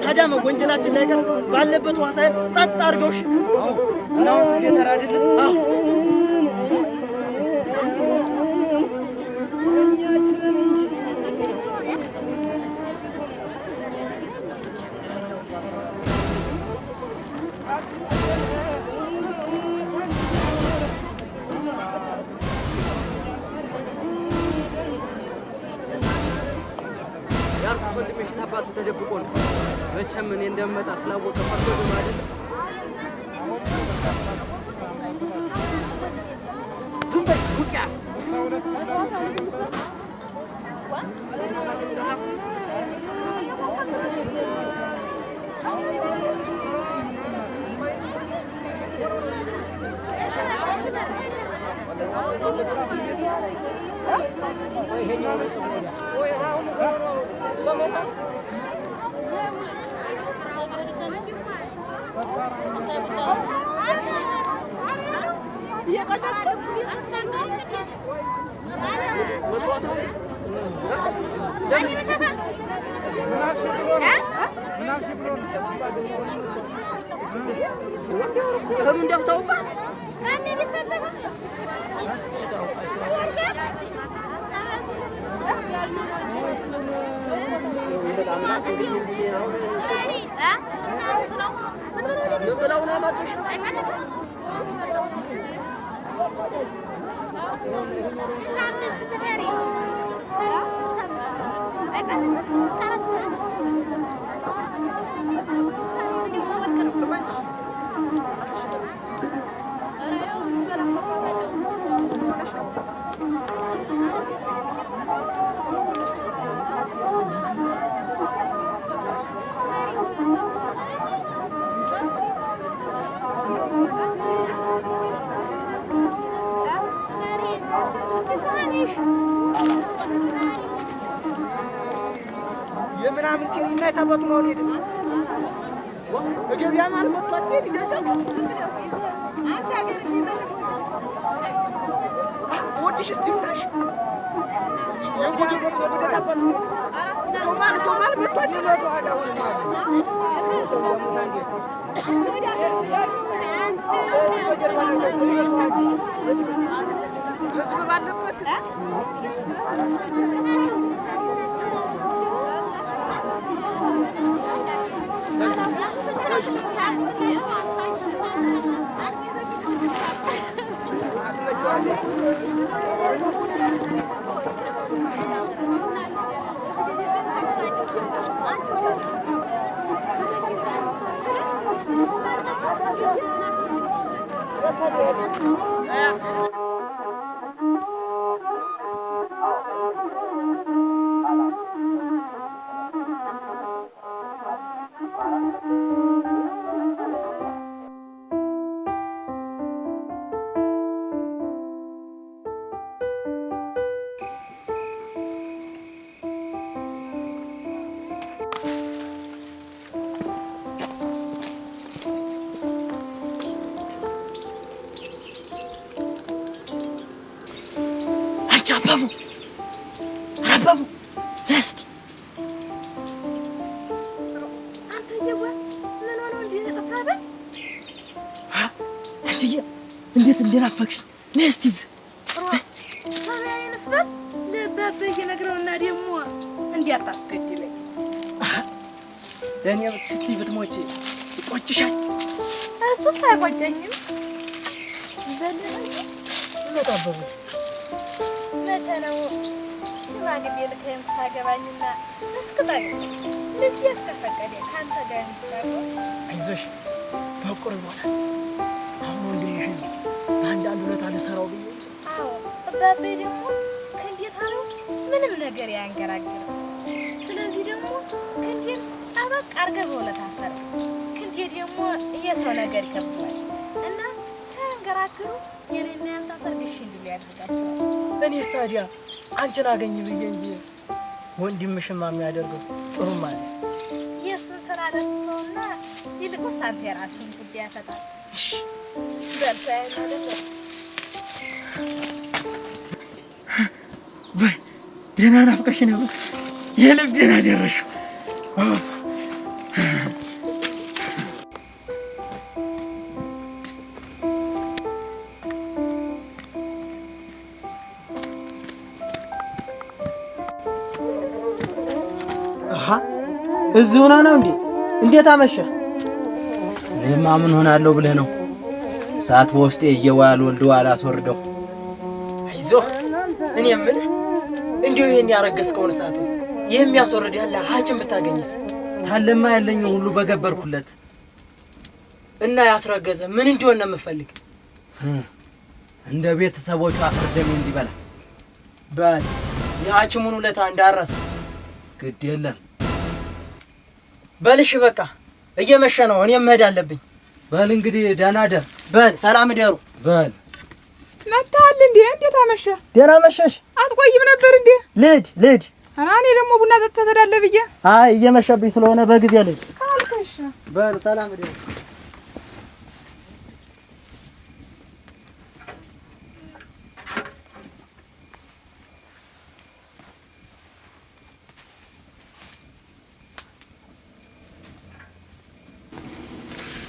ታዲያ ወንጀላችን ላይ ቀር ባለበት ውሃ ሳይል ጠጥ አድርገውሽ። እና አሁን ስንዴ ተራ አይደለም? ያርኩስ ወንድሜ ሽንት አባቱ ተደብቆ ነው። መቼም እኔ እንደምመጣ ስላወቀ ፈርቶ ነው አይደል? ዝም በይ ውቂያ። እህሉን ደፍተውባት ምን ብለው ነው ያመጡሽ? የምናምን ጤና የታባቱ ነው ሄደ ገበያ ማለት መጥቷት ሲሄድ እያያችሁት ወዲሽ እስቲ ምታሽ የጎዴ ወደ ታባቱ ሶማል ሶማል መጥቷት ህዝብ ባለበት አበቡ አበቡ እስቲ አንቺዬ እንዴት እንደናፈቅሽ ነይ እስቲ እዚህ ሰማያዊንስ በል ለአባብዬ ነግረውና ደግሞ እንዲያታስገድለኝ ለእኔ ስትይ ብትሞቺ ይቆጭሻል። እሱስ አይቆጨኝም። በል አበቡ መቼ ነው ሽማግሌ ልከህ የምታገባኝና እስክጠግብ ልቤ እስከፈቀደ ከአንተ ጋር የምትጫወት? አይዞሽ በቅርቡ ይሆናል። አሁን ወንድምሽን አንዳንድ ውለታ ልሰራው ብዬ። አዎ አባቤ ደግሞ ክንዴ ታለው ምንም ነገር ያንገራግርም። ስለዚህ ደግሞ ክንዴን ጠበቅ አድርገህ በውለታ ሰራ። ክንዴ ደግሞ የሰው ነገር ይከብደዋል እና ሳያንገራግሩ የኔና ያንተ ሰርግ እሺ እንዲሉ ያደርጋቸዋል። እኔስ ታዲያ አንቺን አገኝ ብዬ እንጂ ወንድምሽማ የሚያደርገው ጥሩም አለ። የእሱን ስራ ለስተውና ይልቁስ አንተ የራስህን ጉዳይ አፈጣል። በል ተያይዘን አይደለ? በይ ደህና ናፍቀሽ ነበር። የልቤን አደረሽው። እዚሁ ሆነህ ነው እንዴ? እንዴት አመሸህ? እኔማ ምን ሆናለሁ ብለህ ነው? እሳት በውስጤ እየዋል ወልዶ አላስወርደው። አይዞህ። እኔ የምልህ እንዲሁ ይሄን ያረገዝከውን እሳት ይህ የሚያስወርድ ያለ ሐኪም ብታገኝስ? ታለማ ያለኝ ሁሉ በገበርኩለት እና ያስረገዘ ምን እንዲሆን ነው የምፈልግ? እንደ ቤተሰቦቹ አፈር ደሜ እንዲበላ። በል የሐኪሙን ውለታ እንዳረሳ። ግድ የለም። በልሽ በቃ እየመሸ ነው፣ እኔም መሄድ አለብኝ። በል እንግዲህ ደህና ደር። በል ሰላም እደሩ። በል መታል እንዴ? እንዴት አመሸ? ደህና መሸሽ። አትቆይም ነበር እንዴ? ልሂድ ልሂድ። ኧረ እኔ ደግሞ ቡና ጠጥተህ ትሄዳለህ ብዬ። አይ እየመሸብኝ ስለሆነ በጊዜ ልሂድ ካልከሽ። በል ሰላም እደሩ።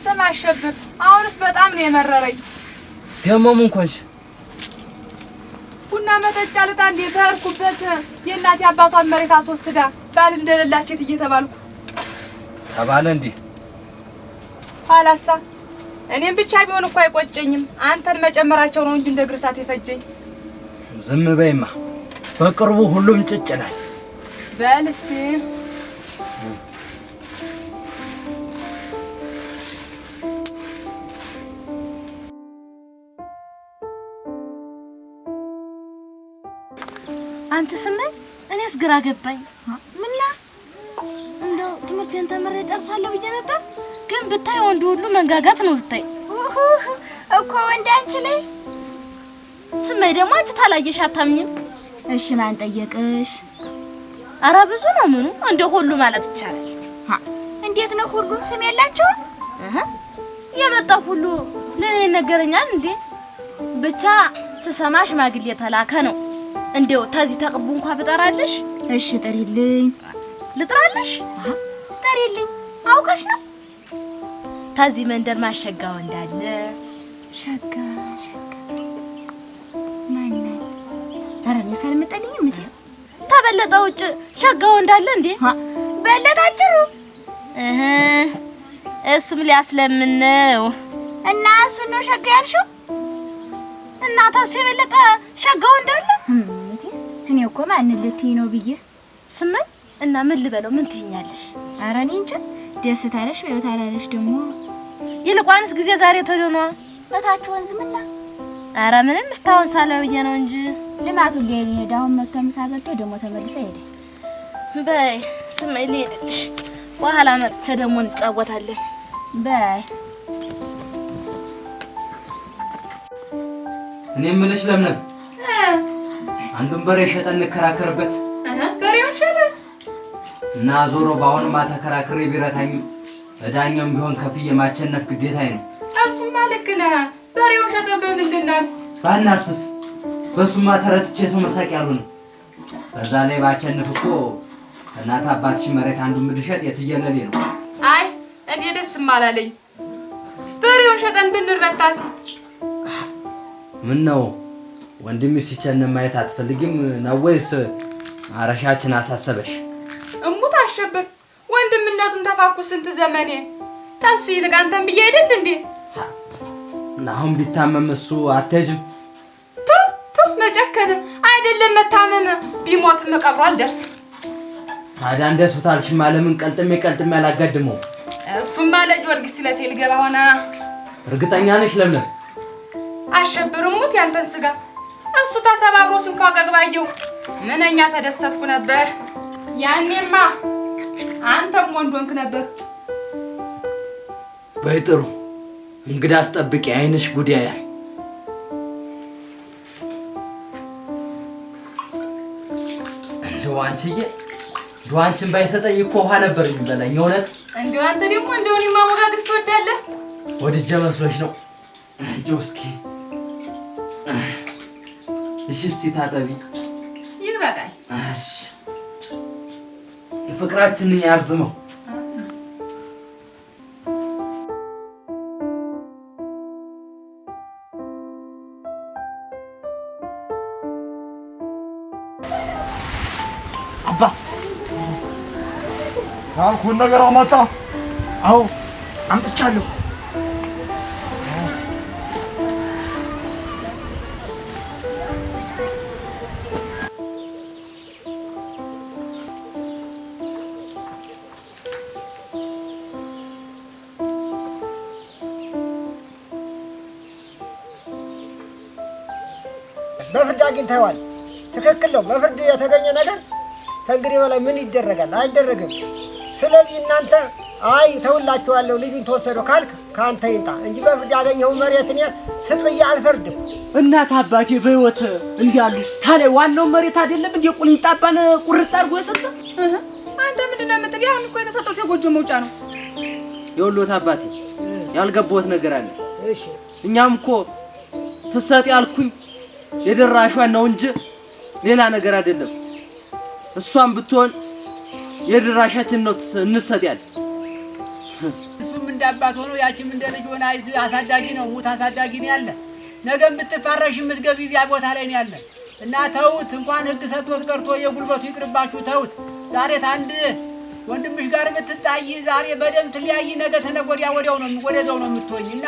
ስም አሸብር፣ አሁንስ በጣም ነው የመረረኝ። ደግሞ ምን ኮንሽ? ቡና መጠጫ ልጣ እንዴ በሄድኩበት የእናቴ አባቷን መሬት አስወስዳ ባል እንደሌላት ሴት እየተባልኩ ተባለ እንዴ? ኋላሳ እኔም ብቻ ቢሆን እኮ አይቆጨኝም። አንተን መጨመራቸው ነው እንጂ እንደ እግር እሳት የፈጀኝ። ዝም በይማ፣ በቅርቡ ሁሉም ጭጭ ይላል። በል እስቲ። አንተ ስመኝ እኔስ ግራ ገባኝ። ምና እንደው ትምህርቴን ተምሬ እጨርሳለሁ ብዬ ነበር፣ ግን ብታይ ወንዱ ሁሉ መንጋጋት ነው ብታይ። እኮ ወንድ አንቺ ላይ። ስመኝ ደግሞ አንቺ ታላየሽ አታምኝም። እሺ ማን ጠየቅሽ? ኧረ ብዙ ነው ምኑ እንደ ሁሉ ማለት ይቻላል። እንዴት ነው ሁሉ ስም የላቸውም? የመጣው ሁሉ ለኔ ይነገረኛል እንዴ? ብቻ ስሰማ ሽማግሌ ተላከ ነው። እንደው ተዚህ ተቅቡ እንኳን ብጠራልሽ። እሺ ጥሪልኝ። ልጥራልሽ? ጥሪልኝ። አውቀሽ ነው? ተዚህ መንደር ማሸጋው እንዳለ። ሸጋ ሸጋ ማናል? ኧረ እኔ ሳልመጣልኝም እቴ። ተበለጠ ውጭ ሸጋው እንዳለ እንዴ? በለጠ አጭሩ። እህ እሱም ሊያስለምን ነው። እና እሱን ነው ሸጋ ያልሽው? እና ተሱ የበለጠ ሸጋው እንዳለ? እቴ እኔ እኮ ማን ልትይ ነው ብዬ። ስመኝ እና ምን ልበለው? ምን ትይኛለሽ? ኧረ እኔ እንጃ። ደስ ታለሽ በይው ታላለሽ ደግሞ። ይልቋንስ ጊዜ ዛሬ ተዶኗ እታች ወንዝ ምና? ኧረ ምንም እስካሁን ሳለው ብዬ ነው እንጂ። ልማቱን ሊሄድ ሄደ። አሁን መጥቶ ምሳ በልቶ ደግሞ ተመልሶ ሄደ። በይ ስመኝ ልሄድልሽ፣ በኋላ መጥቼ ደግሞ እንጫወታለን። በይ። እኔ የምልሽ ለምለም፣ አንዱን በሬ ሸጠን እንከራከርበት። በሬውን ሸጠን? እና ዞሮ በአሁንማ ተከራክሬ ቢረታኝ ለዳኛውም ቢሆን ከፍዬ ማቸነፍ ግዴታዬ ነው። እሱማ ልክ ነህ። በሬውን ሸጠን በምን ልናርስ? ባናርስስ? በሱማ ተረትቼ ሰው መሳቅ ያልሆነ። በዛ ላይ ባቸንፍ እኮ እናት አባትሽ መሬት አንዱን ብንሸጥ የትየለሌ ነው። አይ እኔ ደስም አላለኝ። በሬውን ሸጠን ብንረታስ? ምን ነው ወንድምሽ ሲቸነፍ ማየት አትፈልጊም ነው ወይስ ማረሻችን አሳሰበሽ? እሙት አሸብር፣ ወንድምነቱን ተፋኩ ስንት ዘመኔ። ተሱ ይልቅ አንተን ብዬ አይደል እንዴ? እና አሁን ቢታመም እሱ አትሄጂም? ቱ ቱ መጨከን አይደለም መታመም፣ ቢሞትም ቀብሮ አልደርስም። ታዲያ እንደሱ ታልሽማ ለምን ቀልጥሜ ቀልጥሜ አላጋድመውም? እሱማ ለጊዮርጊስ ስለቴ ልገባ ሆነ። እርግጠኛ ነሽ ለምለም? አሸብር እሙት ያንተን ስጋ እሱ ተሰባብሮ ስንፏቀቅ ባየው ምንኛ ተደሰትኩ ነበር። ያኔማ አንተም ወንድ ሆንክ ነበር። በይ ጥሩ እንግዳ አስጠብቂ፣ አይንሽ ጉድ ያያል። እንደው አንቺዬ፣ እንደው አንቺን ባይሰጠኝ እኮ ውሃ ነበር የሚበላኝ። እውነት እንደው አንተ ደግሞ እንደው እኔን ማሞጋገስ ትወዳለህ? ወድጄ መስሎሽ ነው? እንደው እስኪ እሺ፣ እስቲ ታጠቢ። ይበቃል። እሺ፣ የፍቅራችንን ያርዝመው። አባ ያልኩህን ነገር አመጣ? አዎ አምጥቻለሁ። በፍርድ አግኝተኸዋል። ትክክል ነው። በፍርድ የተገኘ ነገር ከእንግዲህ በላይ ምን ይደረጋል? አይደረግም። ስለዚህ እናንተ አይ ተውላችኋለሁ ልጁን ተወሰደው ካልክ ከአንተ ይምጣ እንጂ በፍርድ ያገኘኸውን መሬት እኔ ስጥ ብዬ አልፈርድም። እናት አባቴ በሕይወት እንዲያሉ ታዲያ ዋናው መሬት አይደለም እንደ ቁንጣባን ቁርጥ አድርጎ የሰጠ? አንተ ምንድን ነው የምትል? አሁን እኮ የተሰጠው የጎጆ መውጫ ነው። የወሎት አባቴ ያልገባሁት ነገር አለ። እሺ እኛም እኮ ትሰጥ ያልኩኝ የደራሿን ነው እንጂ ሌላ ነገር አይደለም። እሷም ብትሆን የድራሻችን ነው እንሰጥ ያለ። እሱም እንደ አባት ሆኖ ያቺም እንደ ልጅ ሆና አሳዳጊ ነው፣ ሙት አሳዳጊ ነው ያለ። ነገ የምትፋረሽ የምትገቢ እዚያ ቦታ ላይ ነው ያለ እና ተውት። እንኳን ሕግ ሰጥቶት ቀርቶ የጉልበቱ ይቅርባችሁ፣ ተውት። ዛሬ ታንድ ወንድምሽ ጋር ብትጣይ ዛሬ በደም ትለያይ፣ ነገ ተነገ ወዲያ ወዲያው ነው ወደዛው ነው የምትሆኝ። እና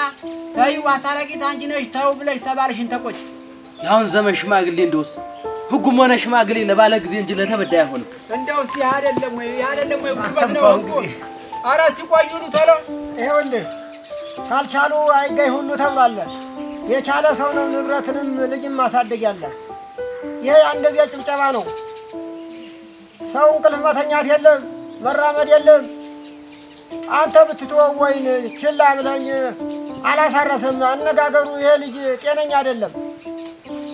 ተይው፣ አስታራቂ አንቺ ነሽ። ተው ብለሽ ተባልሽን ተቆጭ። የአሁን ዘመን ሽማግሌ እንደውስ ሕጉም ሆነ ሽማግሌ ለባለ ጊዜ እንጂ ለተበዳይ አይሆንም። እንደውስ ይህ አይደለም ወይ? ይህ አይደለም ወይ? ጉልበት ነው ሕጉ። ኧረ እስቲ ቆዩ ኑ ቶሎ። ይኸውልህ ካልቻሉ አይገኝ ሁሉ ተብሏል። የቻለ ሰው ነው ንብረትንም ልጅም ማሳደግ ያለ። ይሄ እንደዚያ ጭብጨባ ነው። ሰው እንቅልፍ መተኛት የለም መራመድ የለም። አንተ ብትተወው ወይን ችላ ብለኝ አላሳረስም። አነጋገሩ ይሄ ልጅ ጤነኛ አይደለም።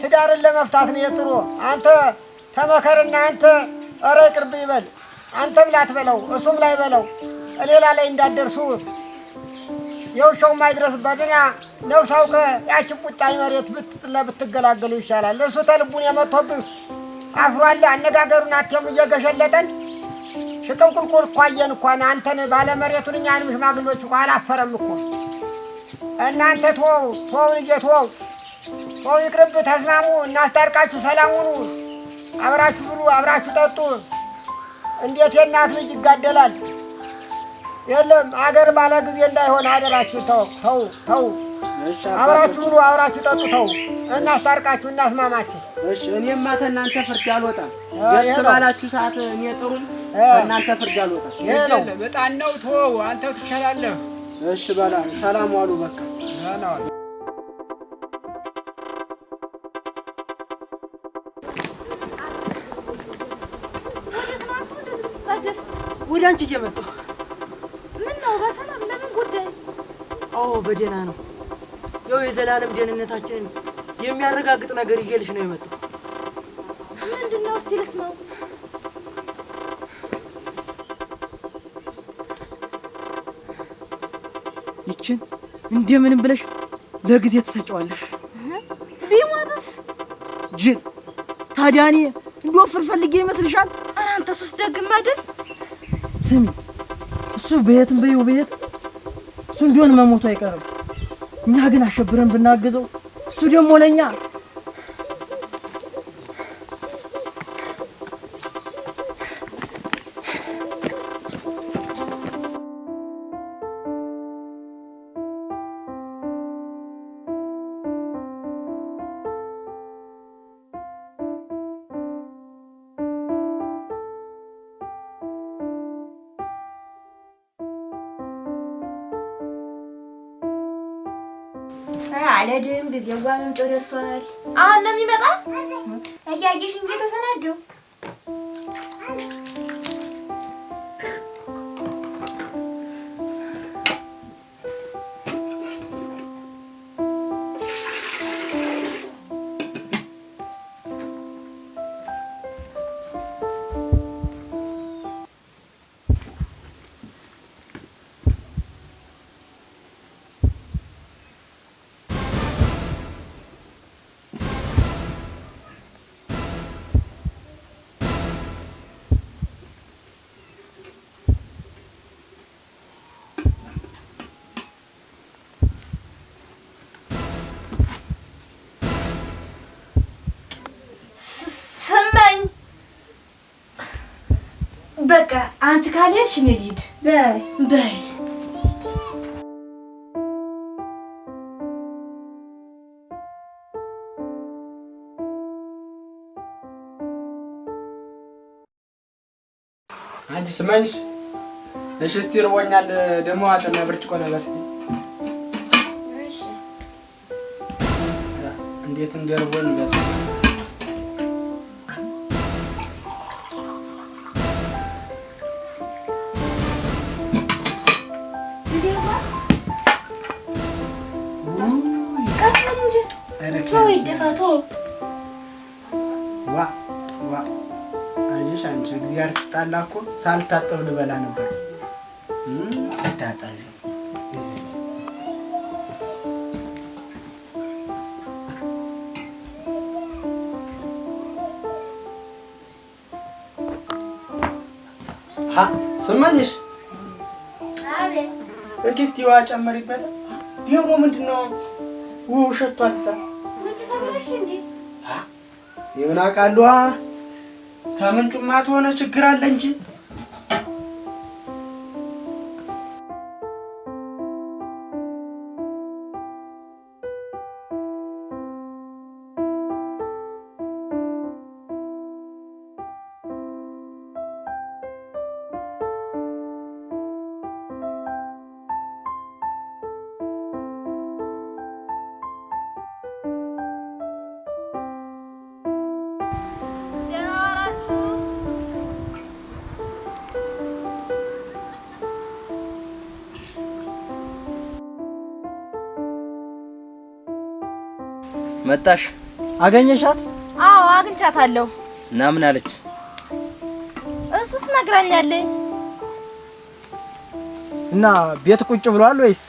ትዳርን ለመፍታት ነው የጥሮ። አንተ ተመከርና አንተ ኧረ ይቅርብ ይበል። አንተም ላትበለው እሱም ላይበለው ሌላ ላይ እንዳትደርሱ የውሻው ማይድረስበትና ነፍስ አውቀህ ያችን ቁጣኝ መሬት ብትጥለ ብትገላገሉ ይሻላል። እሱ ተልቡን የመቶብህ አፍሯል። አነጋገሩን አቴም እየገሸለጠን ሽቅንቁልቁል እኮ አየን እኮ አንተን ባለመሬቱን እኛንም ሽማግሎች እኮ አላፈረም እኮ። እናንተ ተወው ተወው ልጄ ተወው ተወው ይቅርብ። ተስማሙ፣ እናስታርቃችሁ፣ ሰላም ሁኑ። አብራችሁ ብሉ፣ አብራችሁ ጠጡ። እንዴት የእናት ልጅ ይጋደላል? የለም አገር ባለ ጊዜ እንዳይሆን አደራችሁ። ተው ተው ተው፣ አብራችሁ ብሉ፣ አብራችሁ ጠጡ። ተው፣ እናስታርቃችሁ፣ እናስማማችሁ። እሺ እኔማ ተናንተ ፍርድ አልወጣም። ደስ ባላችሁ ሰዓት እኔ ጥሩኝ፣ ተናንተ ፍርድ አልወጣም። ይሄ ነው በጣም ነው። ተወው፣ አንተው ትሻላለህ። እሺ በላ ሰላም ዋሉ። በቃ ደህና ዋሉ። ወደ አንቺ እየመጣሁ። ምን ነው በሰላም ለምን ጉዳይ? አዎ በደህና ነው። ያው የዘላለም ደህንነታችንን የሚያረጋግጥ ነገር ይዤልሽ ነው የመጣሁ። ምንድን ነው እስቲ ልስማው። ይችን እንደምንም ብለሽ ለጊዜ ትሰጪዋለሽ። ቢሞትስ? ጅል ታዲያ እኔ እንድወፍር ፈልጌ ይመስልሻል? ኧረ አንተ ሱስ ደግም አይደል? ስሚ፣ እሱ በየትም በይው በየት እሱ እንዲሆን መሞቱ አይቀርም። እኛ ግን አሸብረን ብናግዘው እሱ ደግሞ ለኛ አልሄድም። ጊዜዋ መምጫው ደርሷል። አሁን ነው የሚመጣ? እያየሽ እንጂ ተሰናደው። ስመኝ በቃ አንቺ ካልሄድሽ እኔ ልሂድ። በይ በይ አንቺ ስመኝሽ፣ እሺ እስቲ እርቦኛል። ደግሞ አጠና ብርጭቆ ነገር እስቲ። እንዴት እንደርቦን በስ ጊዜዋ ቀስ በል እንጂ ተው፣ ይደፋ ተው። ዋ ዋ፣ አይዞሽ አንቺ፣ እግዚአብሔር ስጣላ እኮ ሳልታጠብ ልበላ ነበር። ታጠብ። ስመኝሽ። አቤት። እስኪ እስቲ ውሃ ጨምሪበት። ደግሞ ምንድን ነው ውሃው ሸቷል? ሳ ምንጩ ተበላሸ እንዴ? የምን አውቃለሁ። ተምንጩማ ተሆነ ችግር አለ እንጂ። ደህና ዋላችሁ? መጣሽ? አገኘሻት? አዎ፣ አግኝቻታለሁ። እና ምን አለች? እሱስ ነግራኛለች። እና ቤት ቁጭ ብሏል ወይስ?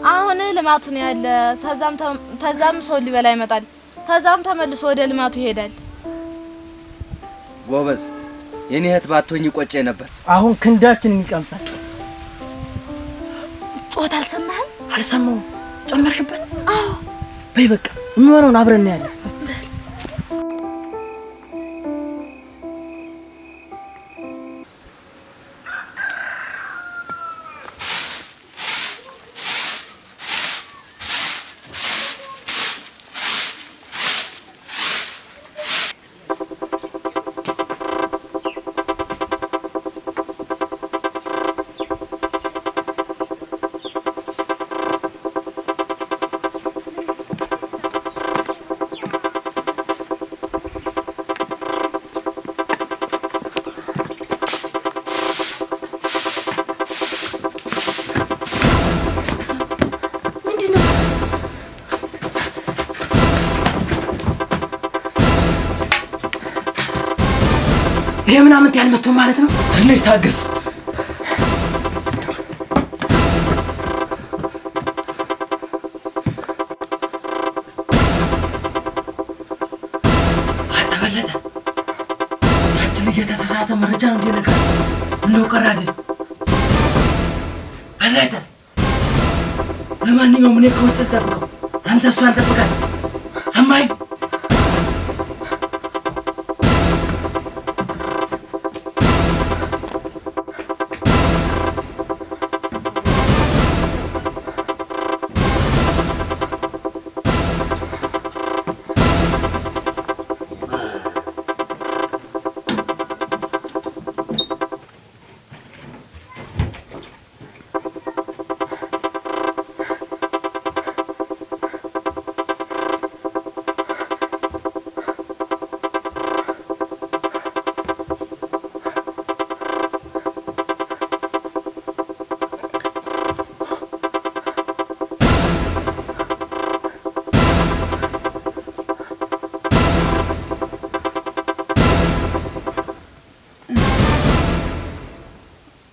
አሁን ልማቱ ነው ያለ። ተዛም ሰው ሊበላ ይመጣል። ተዛም ተመልሶ ወደ ልማቱ ይሄዳል። ጎበዝ፣ የኔ እህት ባትሆኝ ቆጬ ነበር። አሁን ክንዳችንን ይቀምሳል። ጮት አልሰማህም? አልሰማሁም። ጨመርሽበት? አዎ። በይ በቃ የሚሆነውን አብረን እናያለን። ምንድን ነው? ይሄ ምናምን ያልመቶ ማለት ነው። ትንሽ ታገስ። አንተ በለጠ፣ ያችን እየተሳሳተ መረጃ ነው እንዴ ነገር እንደው ቀረ አይደል? በለጠ፣ ለማንኛውም እኔ ከውጭ ልጠብቀው፣ አንተ እሷን ጠብቃት። ሰማኝ?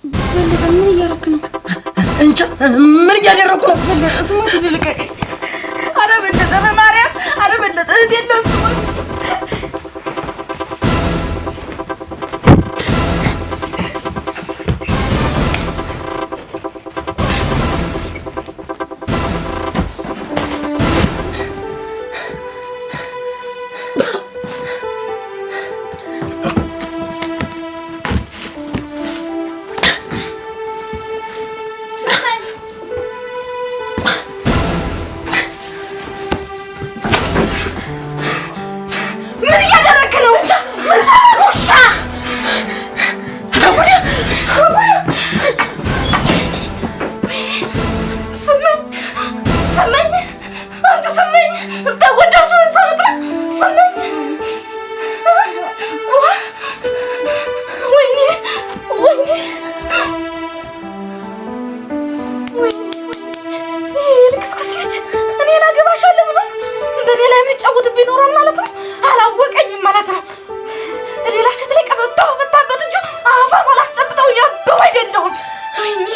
በለጠ፣ ምን እያደረክ ነው? እንጃ ምን እያደረኩ ነው? በለጠ ስሞት ልልቀቀኝ። ኧረ በለጠ በማርያም፣ ኧረ በለጠ እህት የለም ስሞት። ላይ የሚጫወትብኝ ይኖራል ማለት ነው። አላወቀኝም ማለት ነው። ሌላ ሴት ላይ ቀበቶ በፈታበት እጁ አፈር ባላስጨብጠው ያበው አይደለሁም። ወይኔ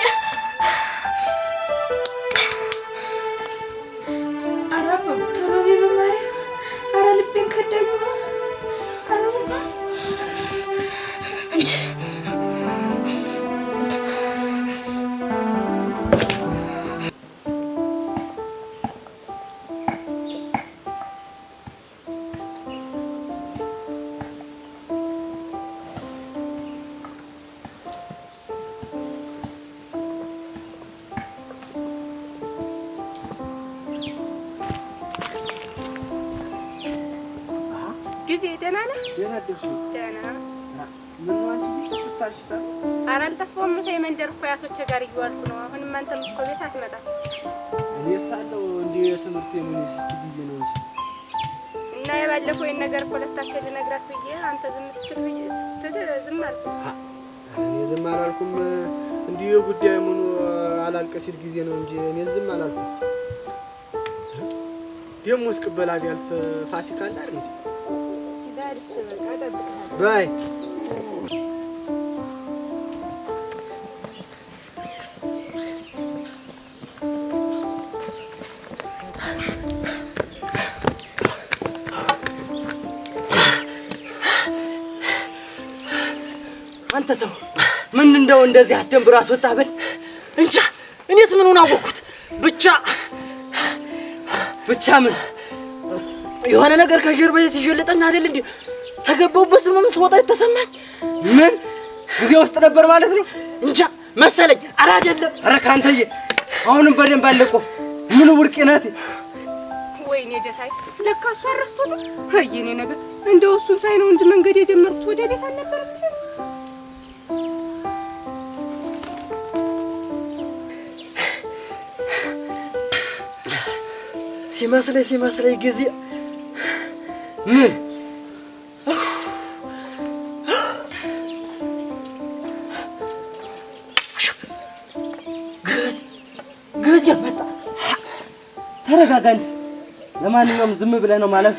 ኧረ ቶሎ በይ በማርያም። ኧረ ልቤን ከዳኝ። እንጂ ጊዜ ደህና ነህ? ደህና አደርሽ? ደህና። ምነው አንቺ ፍታሽ? ሳ ኧረ አልጠፋሁም። እህቴ መንደር እኮ አያቶቼ ጋር እየዋልኩ ነው። አሁንም አንተም እኮ ቤት አትመጣም። እኔስ አለሁ እንዲሁ የትምህርት የምን ስትይ ብዬ ነው እንጂ እና የባለፈው ይሄን ነገር እኮ ለታከል ልነግራት ብዬ አንተ ዝም ስትል ዝም አልኩ። እኔ ዝም አላልኩም። እንዲሁ የጉዳዩ ምኑ አላልቅ ሲል ጊዜ ነው እንጂ እኔ ዝም አላልኩም። ደግሞስ ቅበላ ቢያልፍ ፋሲካ አለ አይደል እንዴ? በይ አንተ ሰው ምን እንደው እንደዚህ አስደንብሮ አስወጣህ? በል እንጃ እኔስ ምኑን አወቅኩት። ብቻ ብቻ ምን የሆነ ነገር ከጀርባዬ ሲዠልጠኝ አይደል እንዴ ተገባሁበት ስምም ስወጣ የተሰማኝ። ምን ጊዜ ውስጥ ነበር ማለት ነው? እንጃ መሰለኝ። ኧረ አይደለም። ኧረ ካንተዬ አሁንም በደንብ አለቆ ምን ውርቅ ናት። ወይኔ ጀታይ ለካ እሱ አረስቶትም። አይ የኔ ነገር እንደው እሱን ሳይ ነው እንጂ መንገድ የጀመርኩት ወደ ቤት አልነበረም። ሲመስለኝ ጊዜ ምን ግዝ መጣ። ተረጋጋ እንጂ። ለማንኛውም ዝም ብለህ ነው ማለፍ።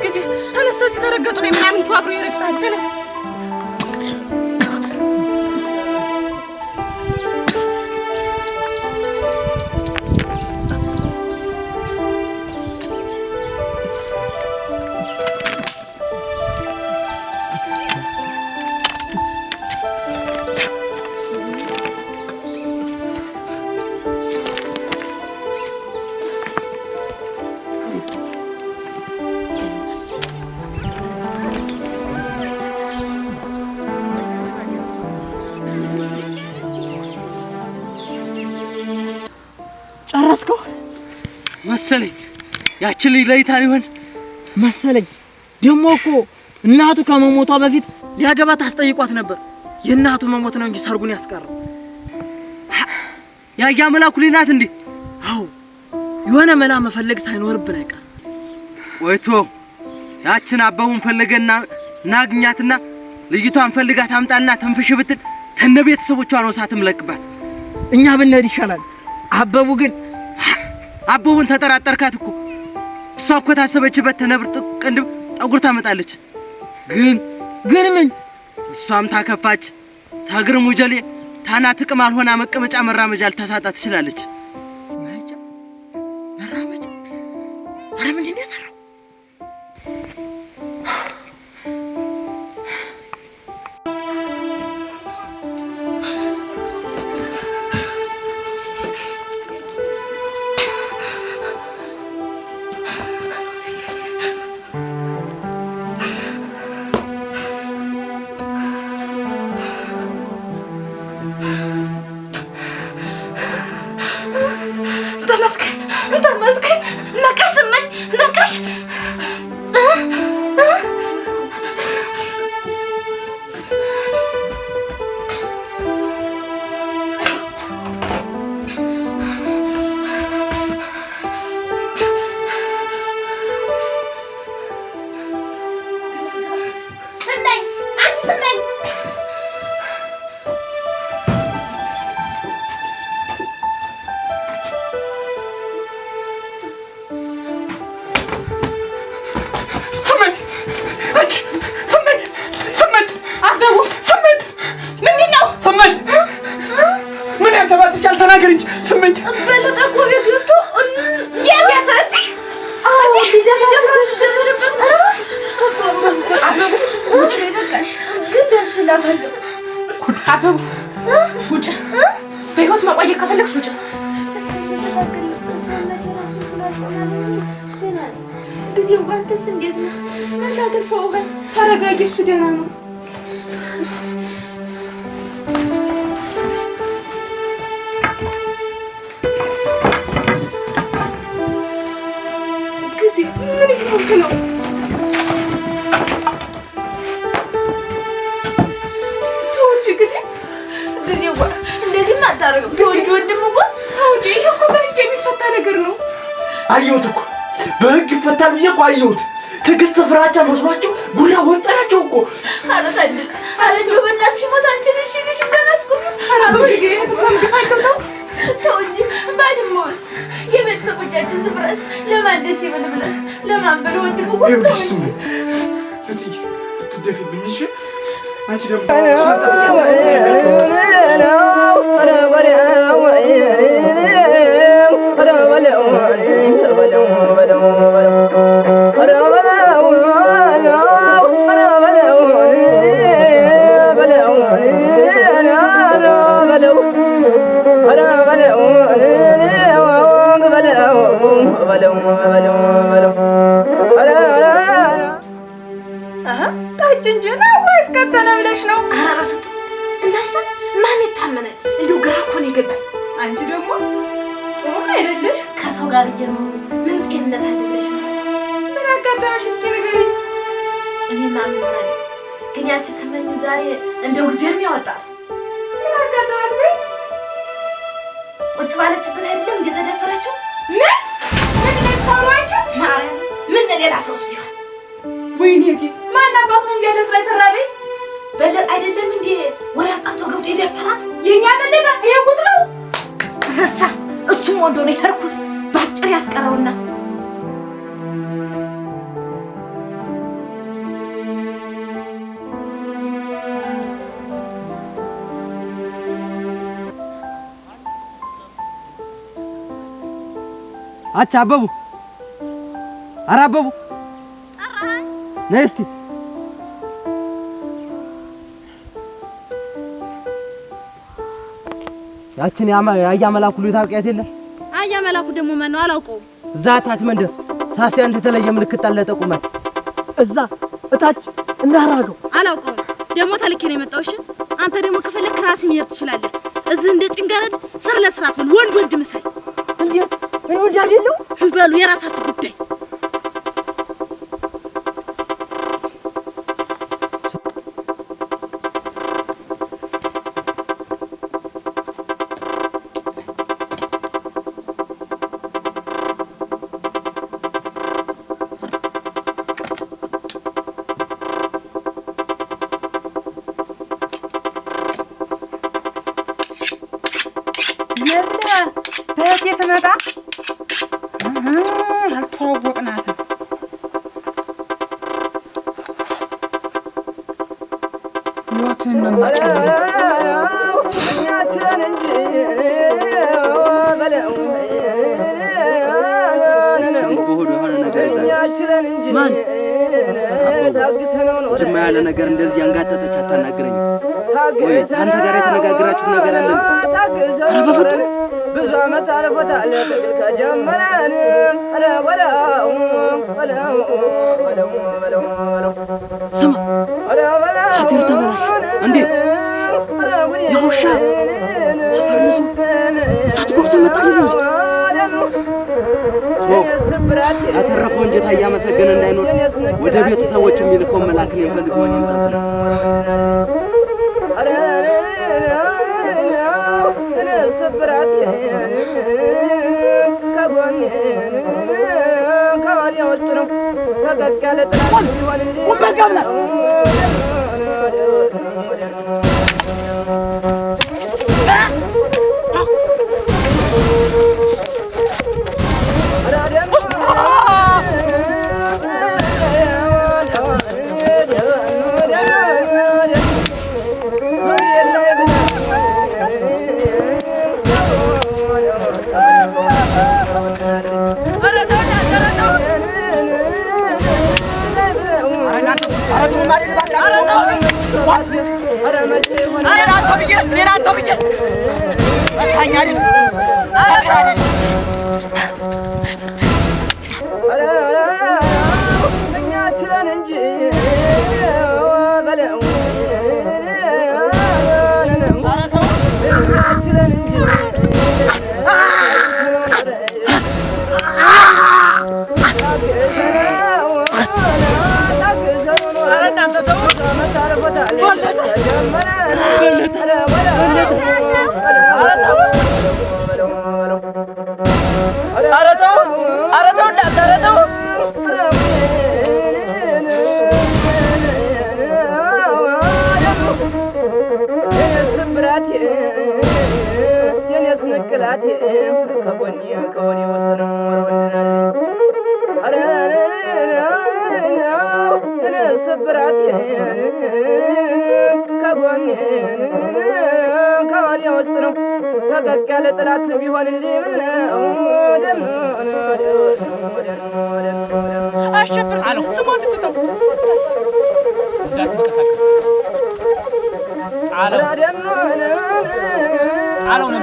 ጊዜ ተነስ፣ ተዚህ ተረገጡ ላይ ምናምን ተባብሮ ይረግጣል። ተነስ። ጨረስከው መሰለኝ። ያችን ልጅ ለይታ ሊሆን መሰለኝ። ደግሞ እኮ እናቱ ከመሞቷ በፊት ሊያገባት አስጠይቋት ነበር። የእናቱ መሞት ነው እንጂ ሰርጉን ያስቀረው። ያያ መላኩ ልጅ ናት እንዴ? አዎ፣ የሆነ መላ መፈለግ ሳይኖርብን አይቀርም። ወይቶ ያችን አበቡን ፈለገና እናግኛትና ልጅቷን ፈልጋት አምጣና ተንፍሽ ብትል ተነ ቤተሰቦቿ ነው እሳትም ለቅባት። እኛ ብንሄድ ይሻላል። አበቡ ግን አበቡን ተጠራጠርካት እኮ። እሷ እኮ ታሰበችበት ተነብር ቅንድብ ጠጉር ታመጣለች። ግን ግን ምን እሷም ታከፋች ታግርሙ ጀሌ ታና ጥቅም አልሆና መቀመጫ መራመጃ ልታሳጣ ትችላለች። መራመጃ? አረ ምንድን ነው የሰራው? ተመስገን ተመስገን። ነቃሽ ስመኝ ነቃሽ። ስመኝ አንቺ ስመኝ ስመኝ አንቺ ስመኝ ስመኝ አበቡ ስመኝ ምንድን ነው? ስመኝ ምን ያንተባትቻል? ተናገር እንጂ ስመኝ። በለጠ እኮ ቤት ገብቶ የት? እዚህ ግን ደርሽላታለሁ። አበቡ ውጭ! በህይወት መቆየት ከፈለግሽ ውጭ! ጊዜው አንተስ እንዴት ነው? መቼ አትርፈውሃል? ተረጋጊ፣ እሱ ደህና ነው። ጊዜ ምን እየሆንክ ነው? ተው እንጂ ጊዜ ጊዜው እንደዚህማ አታደርግም። ተው እንጂ ወንድም እኮ ተው እንጂ። ይሄ እኮ በህግ የሚፈታ ነገር ነው። አየሁት እኮ በህግ ይፈታል ብዬ እኮ አየሁት። ትዕግስት ፍራቻ መስሏቸው ጉራ ወጠራቸው እኮ። ኧረ ታድል፣ ኧረ እንደው በእናትሽ ሞት አንቺን እሺ ብሽ እንዳላስቆም። ኧረ ተው ጊዜ መምግፋለሁ። ተው ተው እንጂ ባድመውስ የቤተሰቦቻችን ዝብረስ ለማን ደስ ይበል ብለህ ለማን ብለህ ወንድም እኮ ተው ይኸውልሽ እንጂ። ስመኝ እትዬ አትደፊብኝ እሺ። አንቺ ደግሞ ጠጭ እንጂ ነው ወይስ ከተነ ብለሽ ነው? ኧረ በፍፁም እናንተ ማን ይታመናል? እንደው ግራ እኮ ነው የገባኝ። አንቺ ደግሞ ጥሩ አይደለሽ። ከሰው ጋር እየኖሩ ምን ጤንነት አለ ብለሽ ነው? ምን አጋጠመሽ? እስኪ ንገሪኝ። እኔማ ምን ሆናለሁ? ግን ያቺ ስመኝን ዛሬ እንደው እግዚአብሔር ነው ያወጣት። ምን አጋጠማት? በይ ቁጭ ባለችበት አይደለም እንደተደፈረችው? ምን ምን ነው የምታወሪው አንቺ? ማርያም ምን ሌላ ሰውስ ቢሆን ወይኔ እቴ ማን አባቱ ነው እንዲህ ያለ ስራ የሰራ? በይ በለጠ አይደለም እንዴ ወሬ አጣርቶ ገብቶ የደፈራት? የኛ በለጠ ይሄ ጉድ ነው። ረሳ እሱም ወንድ ሆኖ የርኩስ ባጭር ያስቀረውና አቻ አበቡ፣ ኧረ አበቡ ነይ እስኪ። ያችን ያያ መላኩ ልጅ ታውቂያት የለ? አያ መላኩ ደግሞ ማነው? አላውቀውም። እዛ ታች መንደር ሳሲ አንድ የተለየ ምልክት ጣል ጠቁማት። እዛ እታች እንዳራገው አላውቀውም። ደግሞ ተልኬ ነው የመጣው። እሺ አንተ ደግሞ ከፈለክ ራስህ መሄድ ትችላለህ። እዚህ እንደ ጭንገረድ ስር ለስራት በል፣ ወንድ ወንድ ምሰል። እንዴት እኔ ወንድ አይደለሁ? በሉ የራሳችሁ ጉዳይ። በእህቴ ትመጣ አልተዋወቅናትም። ሕይወትህን ነው የማጨልመው። ይህች ልጅ በሆዷ የሆነ ነገር ይዛለች። ማን? አበቡ ጅማ ያለ ነገር እንደዚህ ያንጋጠጠች አታናግረኝም። ወይ ከአንተ ጋር የተነጋገራችሁት ነገር አለ? ኧረ በፍጡር ብዙ ዓመት አልፎታል ትግል ከጀመረን። ኧረ በለው በለው በለው በለው በለው። ስማ፣ ሀገር ተበላሽ። እንዴት የውሻ አፈር ንሶ እሳት ጎርቶ መጣ ልጅ እንዴ? ያተረፈውን ጌታ እያመሰገነ እንዳይኖር ወደ ቤተሰቦቹ የሚልከውን መልአክን የሚፈልግ መምጣቱ ነው። ቁም በቃ ብላ። ኧረ ተው፣ ኧረ ተው እናንተ፣ ኧረ ተው። የኔስ ንቅላቴ ከጎኔ ከወኔ ውስጥ ነው ወርወንድናል። ኧረ ስብራቴ ከጎኔ ከወኔ ውስጥ ነው ፈቀቅ ያለ ጥላት ቢሆንልኝ ምነው። አሸብር ስሞት ትተው እንዳትንቀሳቀስ ጣለው፣ ጣለው ነው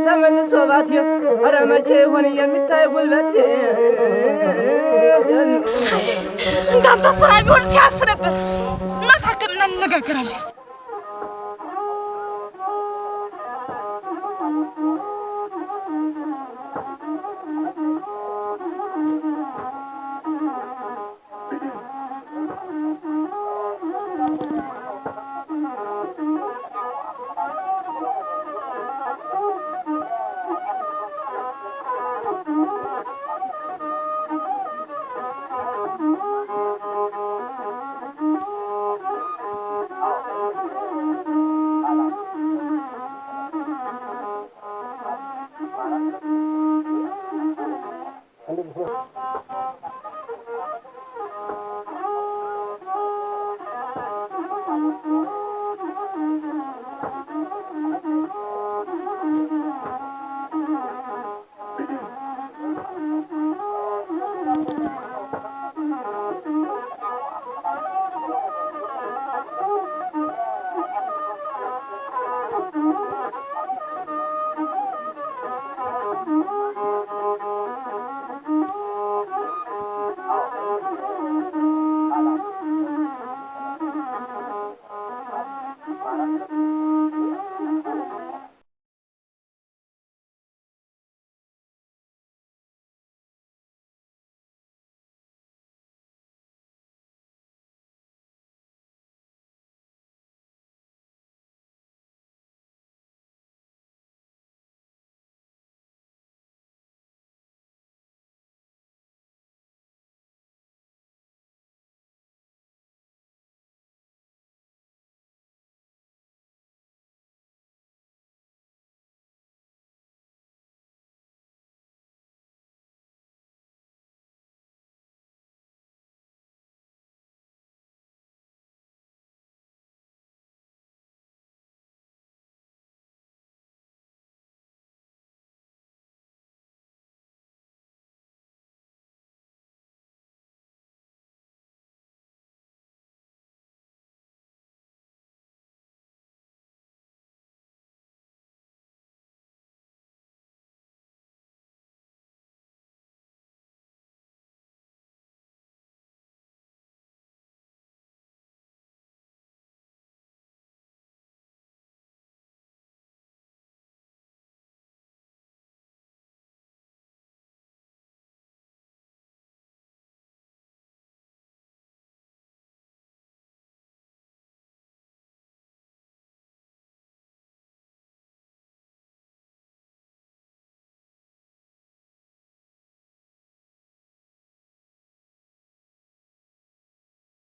ተመልሶ ባቴ ኧረ መቼ ይሆን የሚታይ ጉልበቴ? እንዳንተ ስራ ቢሆን ሲያንስ ነበር። እና ታከምና እንነጋገራለን።